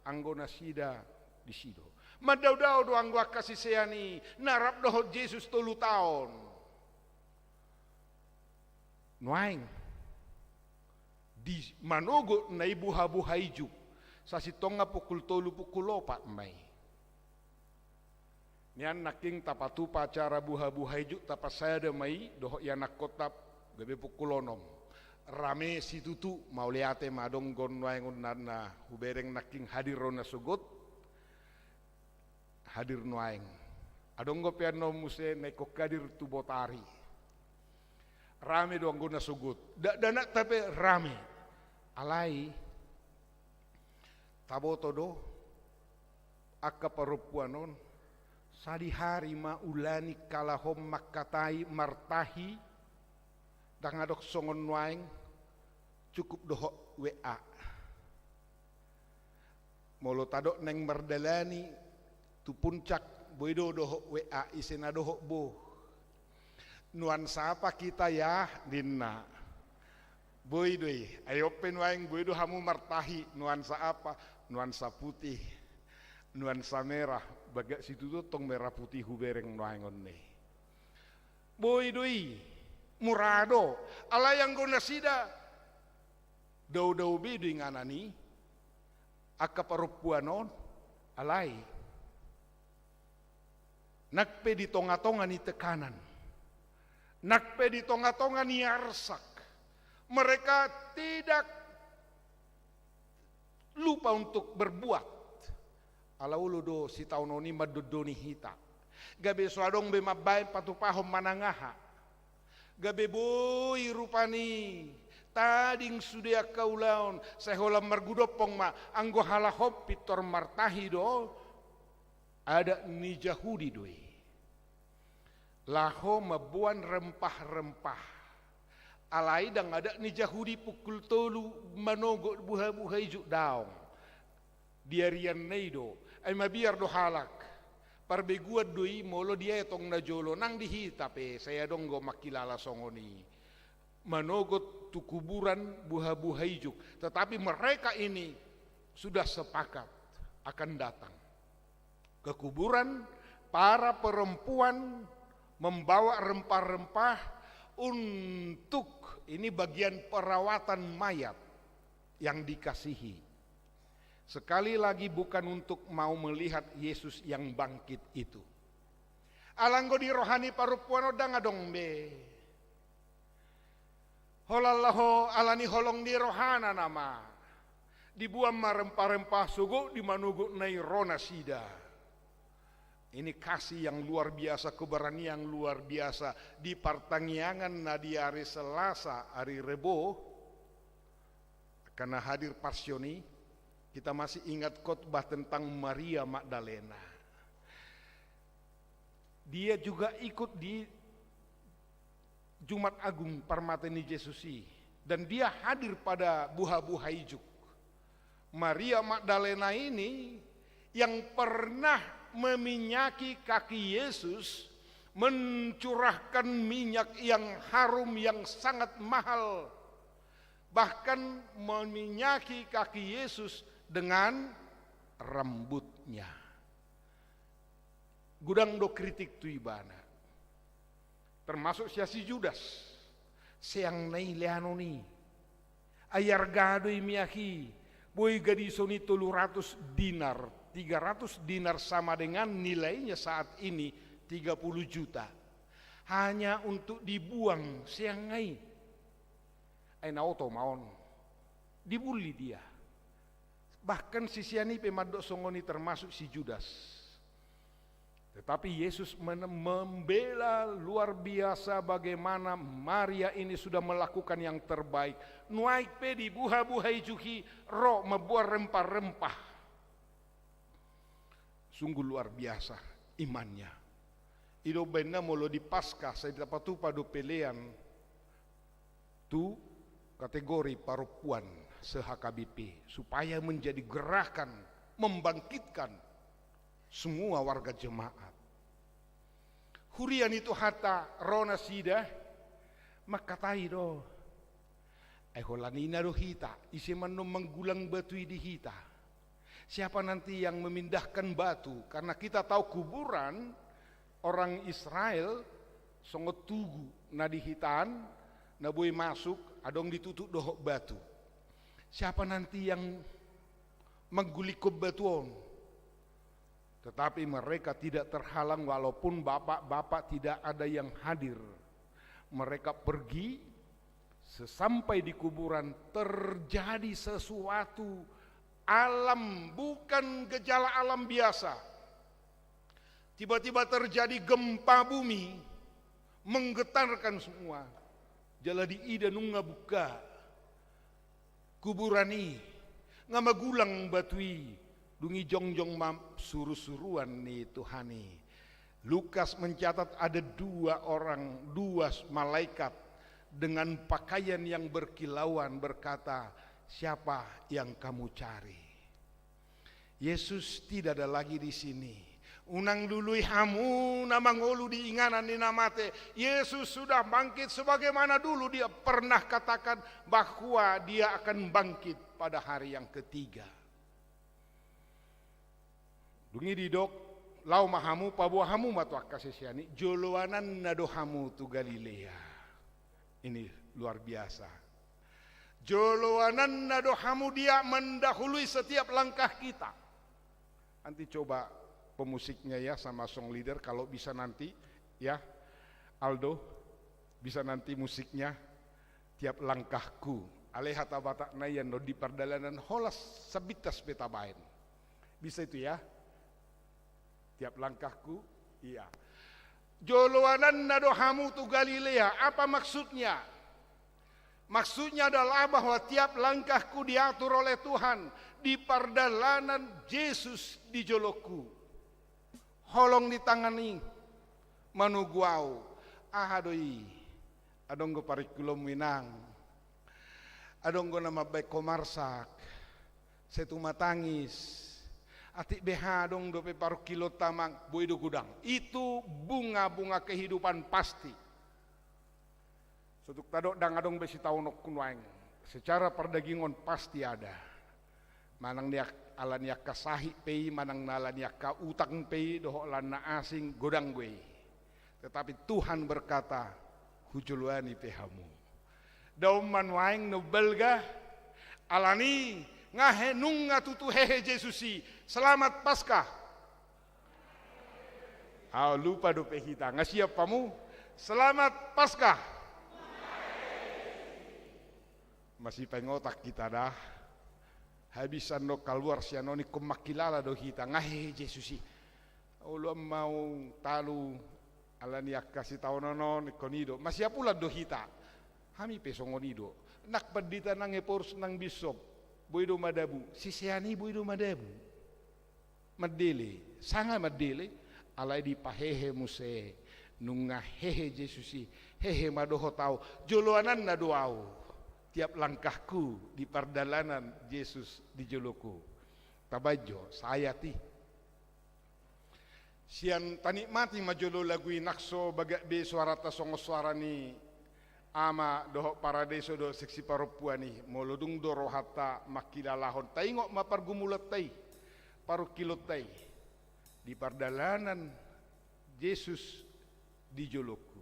anggo nasida disi do. Mandaodao do anggo angka sisean i na rap dohot Jesus tolu taon. Nuaeng, di manogot na i buhabuha ijuk, sasintongna pukul tolu, pukul opat ma i. Nian nangkin tapatupa acara buhabuha ijuk, tapasada ma i dohot ianakhonta gabe pukul onom. Rame situtu, mauliate ma, adong do nuaeng on na, na hubereng nangkin hadir ro nasogot. Hadir nuaeng. Adong do pe annon muse na ingkon hadir tu botari. Rame do anggo nasogot. Dakdanakta pe rame. Alai taboto do angka parompuan on, sadihari ma ulaning kalahon mangkatai, martahi. Ndang adong songon nuaeng, cukup dohot W A. Molo tadok naeng mardalani tu puncak, boi do dohot W A, ise na dohot bo. Nuansa apa kita ya, ninna. Boi do i, ai on pe nuaeng boi do hamu martahi, nuansa apa? Nuansa putih, nuansa merah, bagak situtu tong merah putih hubereng nuaeng on i. Boi do i, mura do, alai anggo nasida, daodao be do inganan i, angka parompuan on, alai. Nang pe di tongatonga ni tekanan, nang pe di tongatonga ni arsak, mereka tidak lupa untuk berbuat. Ala olo do sitaonon i mandondoni hita. Gabe so adong be mambaen patupahon manang aha. Gabe boi rupani Tading sude angka ulaon, sai holan margudompong ma, anggo halak on pintor martahi do, adat ni Jahudi do i. Laho mamboan rempah-rempah. Alai ndang adat ni Jahudi pukul tolu manogot buha-buha ijuk, daong. Di arianna i do, ai mabiar do halak. Parbeguan do i molo di etong na jolo, nang di hita pe, sai adong do mangkilala songon i. Manogot tu kuburan buha-buha ijuk. Tetapi mereka ini sudah sepakat akan datang ke kuburan, para perempuan membawa rempah-rempah untuk, ini bagian perawatan mayat yang dikasihi. Sekali lagi, bukan untuk mau melihat Yesus yang bangkit itu. Ala anggo di roha ni parompuan on ndang adong be. Holan laho, ala ni holong ni rohana nama. Diboan ma rempah-rempah, sogot di manogotna i ro nasida. Ini kasih yang luar biasa, keberanian yang luar biasa. Di partangiangan na di ari Selasa, ari Rebo, karena hadir Pasion i, kita masih ingat khotbah tentang Maria Magdalena. Dia juga ikut di Jumat Agung parmate ni Jesus i, dan dia hadir pada buha-buha ijuk. Maria Magdalena ini yang pernah meminyaki kaki Yesus, mencurahkan minyak yang harum, yang sangat mahal, bahkan meminyaki kaki Yesus dengan rambutnya. Godang do kritik tu ibana. Termasuk sian si Judas. Seang na i leanon i. Ai arga do i minyak i. Boi gadison i tolu ratus dinar. Tiga ratus dinar sama dengan nilainya saat ini tiga puluh juta. Hanya untuk dibuang seang na i. Ai na oto ma on. Dibully dia. Bahkan sisean i pe mandok songon i, termasuk si Judas. Tetapi Yesus men-, membela luar biasa bagaimana Maria ini sudah melakukan yang terbaik. Nuaeng pe di buha-buha ijuk i ro mamboan rempah-rempah. Sungguh luar biasa imannya. I do umbahen na molo di Paskah sai tapatupa do pelean tu kategori parompuan se-H K B P, supaya menjadi gerakan membangkitkan semua warga jemaat. Huria ni Tuhanta, ro nasida, mangkatai do. Ai holan ina do hita, ise ma annon manggulang batu i di hita? Siapa nanti yang memindahkan batu? Karena kita tahu kuburan orang Israel, songon tugu na di hitaan, na boi masuk, adong ditutup dohot batu. Siapa nanti yang manggulikkon batu on? Tetapi mereka tidak terhalang, walaupun bapak-bapak tidak ada yang hadir. Mereka pergi, sesampai di kuburan terjadi sesuatu alam, bukan gejala alam biasa. Tiba-tiba terjadi gempa bumi, menggetarkan semua. Jala diida nunga buka kuburan i, nga magulang batu i, dung i jongjong ma surusuruan ni Tuhan i. Lukas mencatat ada dua orang, dua malaikat dengan pakaian yang berkilauan berkata, "Siapa yang kamu cari?" Yesus tidak ada lagi di sini. Unang lului hamu na mangolu di inganan ni na mate. Yesus sudah bangkit sebagaimana dulu Dia pernah katakan bahwa Dia akan bangkit pada hari yang ketiga. Dung i didok, laho ma hamu, paboa hamu ma tu angka sisean i, joloananna do hamu tu Galilea. Ini luar biasa. Joloananna do hamu, Dia mendahului setiap langkah kita. Nanti coba pemusiknya ya, sama song leader, kalau bisa nanti ya, Aldo, bisa nanti musiknya, Tiap Langkahku. Alai hata Batakna i annon, di pardalanan holan sabintas pe tabaen. Bisa itu ya? Tiap Langkahku, iya. Joloananna do hamu tu Galilea. Apa maksudnya? Maksudnya adalah bahwa tiap langkahku diatur oleh Tuhan di pardalanan Jesus di jolongku. Holong ni tangan i manogu ahu. Aha do i? Adong do parungkilonmu, Inang? Adong do na mambahen ho marsak? Sai tumatangis. Atik beha adong dope parungkilonta, Amang, boi do godang. Itu bunga-bunga kehidupan pasti. Sotung tadok ndang adong be sitaononku nuaeng. Secara perdagingan pasti ada. Manang ni ak-, ala ni angka sahit pe i, manang na ala ni angka utang pe i, dohot ala na asing, godang do i. Tetapi Tuhan berkata, "Hujoloani pe hamu." Dao ma nuaeng na umbalga, ala ni ngahe nunga tutu hehe Jesus i. Selamat Paskah. Ahu lupa dope hita, nga siap hamu? Selamat Paskah. Masipaingotan hita da. Habis annon kaluar sian on, ingkon mangkilala do hita, nga hehe Jesus i. Olo, ahu talu, ala ni angka sitaonon on, ingkon i do. Masiap ulang do hita. Hami pe songon i do. Nang pandita, nang ephorus, nang bishop, boi do madabu. Sisean i boi do madabu. Mandele, sanga mandele, alai dipahehe muse, nunga hehe Jesus i, hehe ma dohot ahu, joloananna do ahu, tiap langkahku di pardalanan Jesus di jolongku. Tabaen jo, sahat i. Sian tanikmati ma jolo lagu i, nang so bagak be soaranta songon soara ni ama dohot paradeso dohot seksi parompuan i, molo dung do rohanta mangkilalahon, taingot ma pargumulanta i, parungkilonta i, di pardalanan Jesus di jolongku.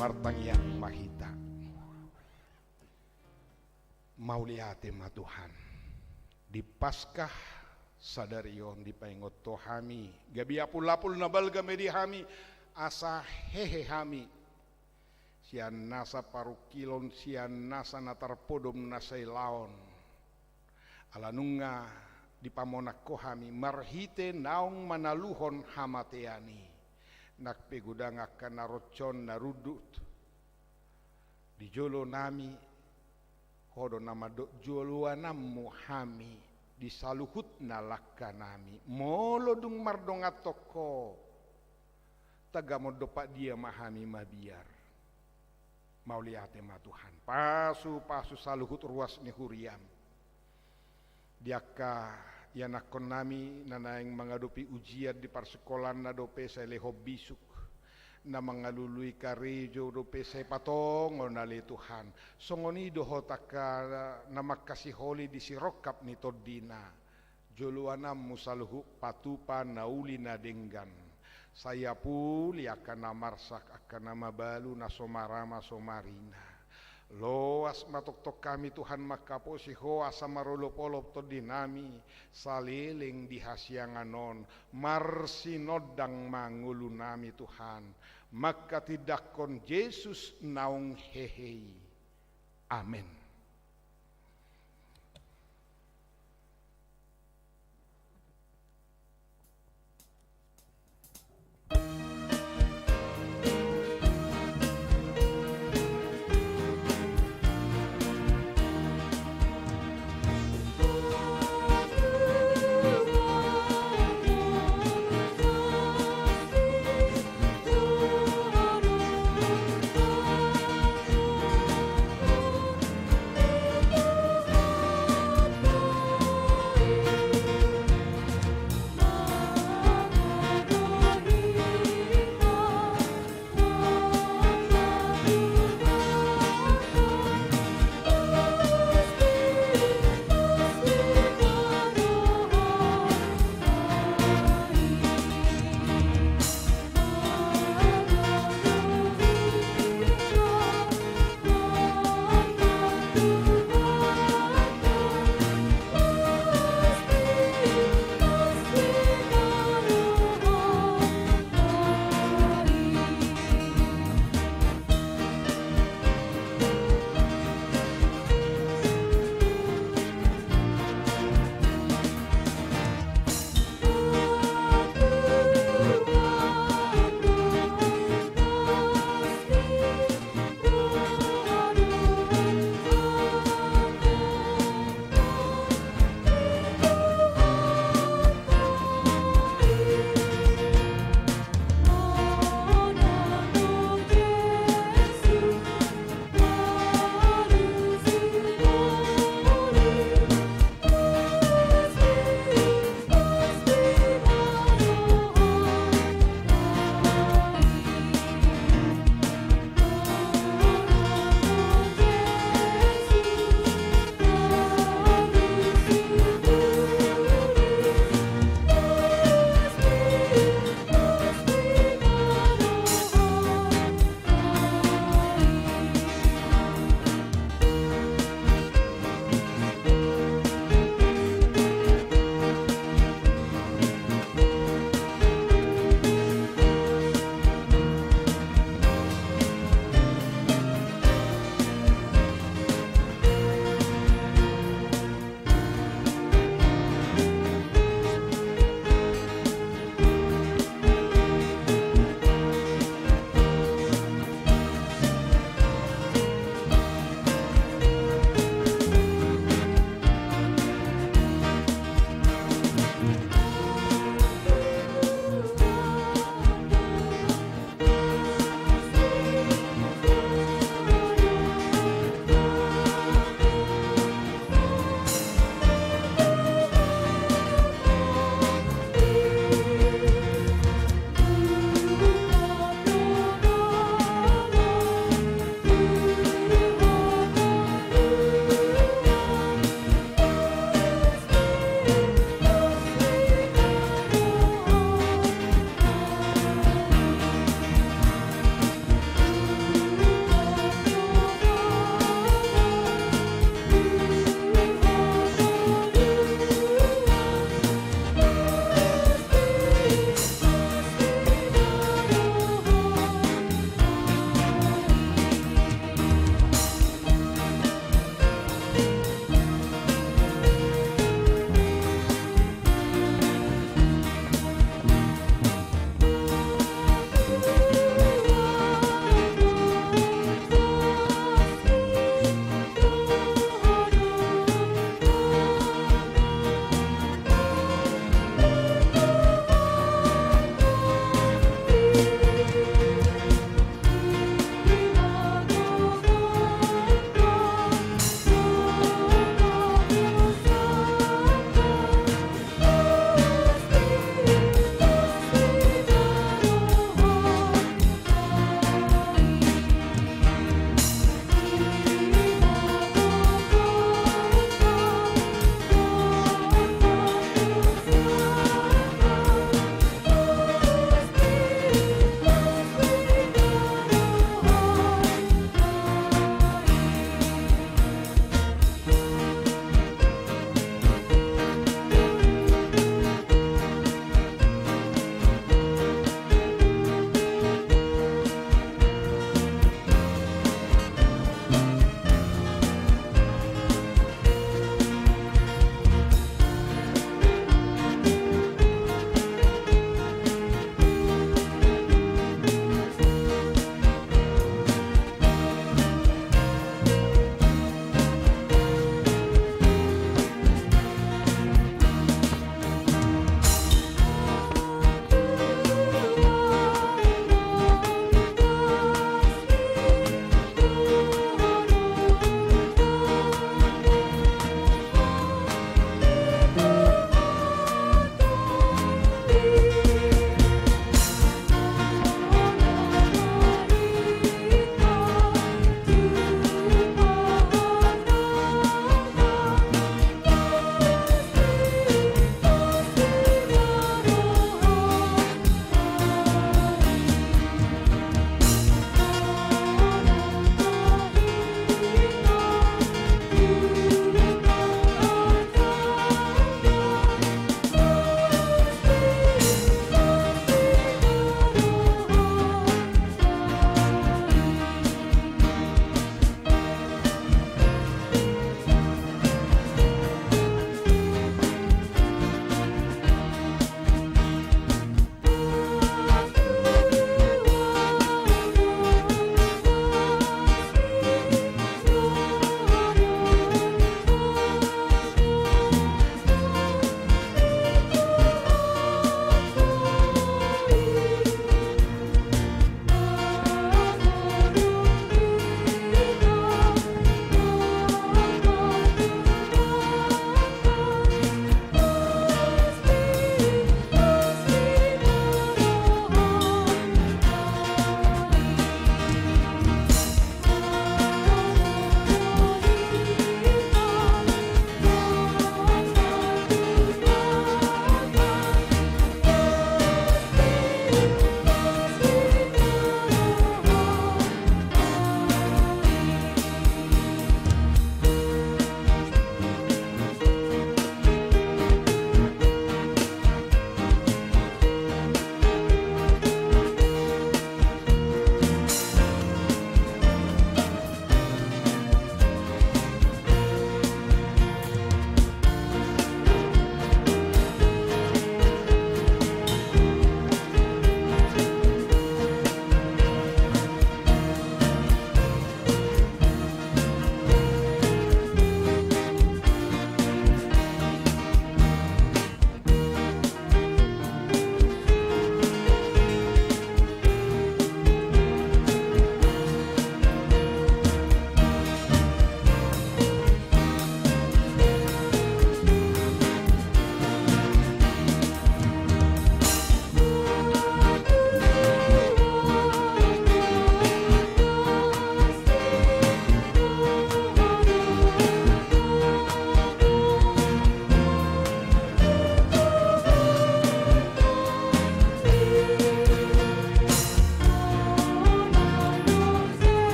Martangiang ma hita. Mauliate ma Tuhan. Di Paskah sadari on dipaingot Ho hami, gabe apul-apul na balga ma i di hami, asa hehe hami sian nasa parungkilon, sian nasa na tarpodom na sailaon. Ala nunga dipamonang Ho hami marhite naung manaluhon hamatean i. Nang pe godang angka na ronsi on na rundut di jolo nami, Ho do na mandok joloananmu hami di saluhutna langka nami. Molo dung mardongan tu Ho, tagamon dompak dia ma hami mabiar. Mauliate ma Tuhan. Pasu-pasu saluhut ruas ni huriam. Di angka ianakhon nami na naeng mangadopi ujian di parsingkolanna dope sai lehon bisuk, na mangalului karejo dope sai patongon ale Tuhan. Songon i dohot angka na mangkasiholi di sirongkap ni tondina. Joloananmu saluhut patupa na uli na denggan. Sai apuli angka na marsak, angka na mabalu, na so marama so marina. Loas ma tongtong hami Tuhan manghaposi Ho asa marolop-olop tondi nami, saleleng di hasiangan on, marsinondang ma ngolu nami Tuhan, manghatindanghon Jesus naung hehe i. Amen.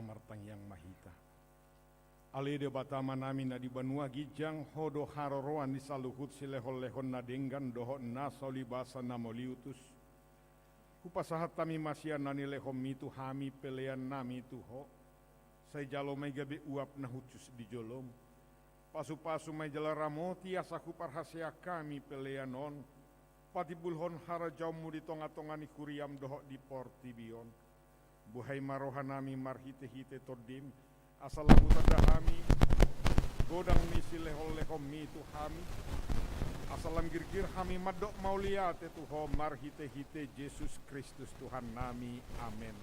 Martangiang ma hita. Ale Debata Amanami na di banua ginjang, Ho do haroroan ni saluhut silehonlehon na denggan dohot na saulibasa na mauliutus. Hupasahat hami ma sian na nilehonMi tu hami peleannami tu Ho. Sai jalo ma i gabe uap na hushus di joloM. Pasupasu ma i jala ramoti asa huparhaseang hami pelean on patimbulhon harajaonMu di tongatonga ni huriaM dohot di portibi on. Buhai ma rohanami marhitehite TondiM, asa lam hutanda hami godang ni silehonlehonMi tu hami, asa lam girgir hami mandok mauliate tu Ho marhitehite Jesus Kristus Tuhannami. Amen.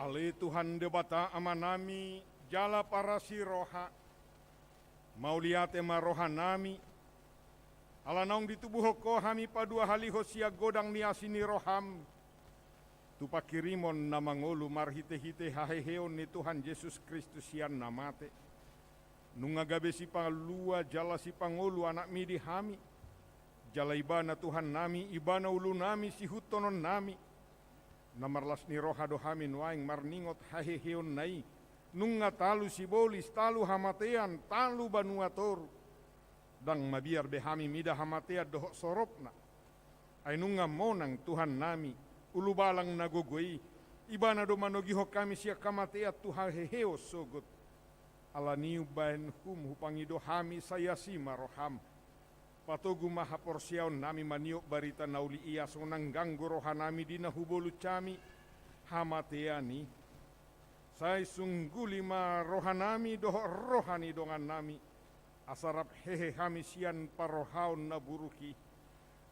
Ale Tuhan Debata Amanami, jala parasi roha, mauliate ma rohanami, ala naung ditubuhon Ho hami paduahalihon sian godang ni asi ni rohaM, tu panghirimon na mangolu marhitehite haheheon ni Tuhan Jesus Kristus sian na mate. Nunga gabe sipalua jala sipangolu AnakMi di hami, jala Ibana Tuhannami, Ibana ulunami, siihutonnami. Na marlas ni roha do hami nuaeng marningot haheheonna i, nunga talu sibolis, talu hamatean, talu banua toru. Ndang mabiar be hami mida hamatean dohot soropna. Ai nunga monang Tuhannami, Ulubalang na gogo i, Ibana do manogihon hami sian hamatean tu haheheon sogot. Ala ni i umbahen hum hupangido hami, sai asi ma rohaM. Patogu ma haporseaonnami maniop barita na uli i, asa unang ganggu rohanami di na hubolus hami hamatean i. Sai sungguli ma rohanami dohot roha ni dongannami, asa rap hehe hami sian parrohaon na buruk i,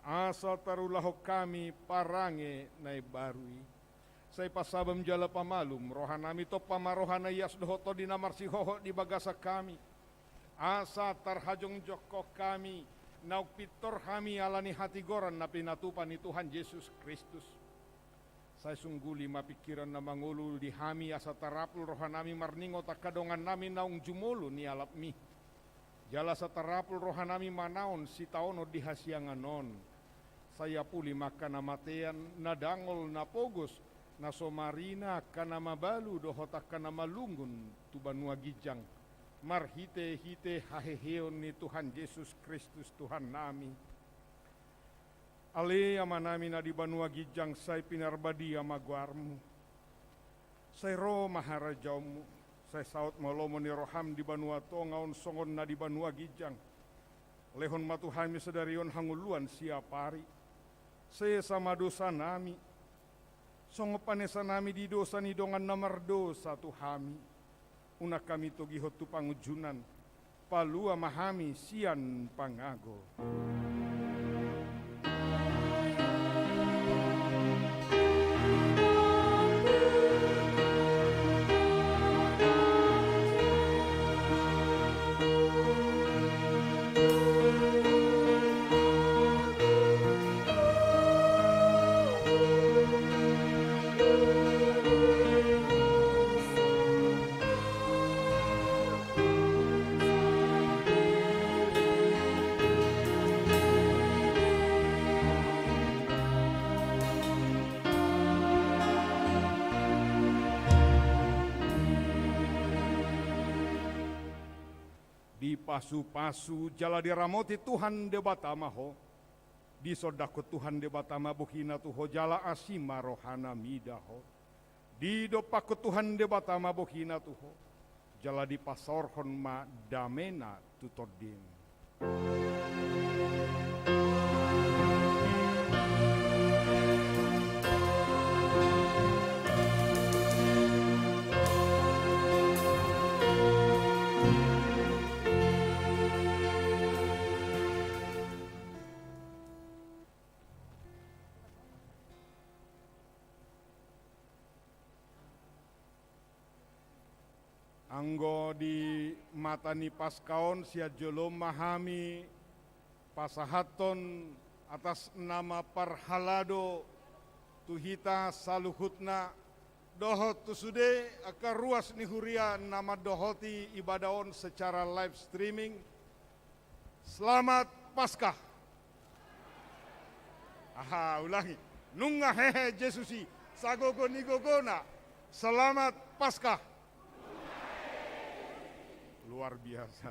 asa tarulahon hami parange na imbaru i. Sai pasabam jala pamalum rohanami, tompa ma roha na ias dohot tondi na marsihohot di bagasan hami, asa tarhajongjongkon hami, naung pintor hami ala ni hatigoran na pinatupa ni Tuhan Jesus Kristus. Sai sungguli ma pingkiran na mangolu di hami, asa tarapul rohanami marningot angka dongannami naung jumolo nialapmi. Jala asa tarapul rohanami manaon sitaonon di hasiangan on. Sai apuli ma angka na matean, na dangol, na pogos, na so marina, angka na mabalu dohot angka na malungun tu banua ginjang, marhitehite haheheon ni Tuhan Jesus Kristus Tuhannami. Ale Amanami na di banua ginjang, sai pinarbadia ma goarMu. Sai ro ma harajaonMu. Sai saut ma lomo ni rohaM di banua tonga on songon na di banua ginjang. Lehon ma tu hami sadari on hangoluan siapari. Sesa ma dosanami, songon panesanami di dosa ni dongan na mardosa tu hami. Unang hami togihon tu pangunjunan, palua ma hami sian pangago. Dipasupasu jala diramoti Tuhan Debata ma ho. Disondangkon Tuhan Debata ma bohina tu ho jala asi ma rohana mida ho. Didompakkon Tuhan Debata ma bohina tu ho, jala dipasaorhon ma damena tu tondim. Anggo di mata ni Paska on, sian jolo ma hami pasahathon atas nama parhalado tu hita saluhutna, dohot tu sude angka ruas ni huria na mandohoti ibadah on secara live streaming. Selamat Paskah. Aha, ulangi. Nunga hehe Jesus i, sagogo ni gogona. Selamat Paskah. Luar biasa.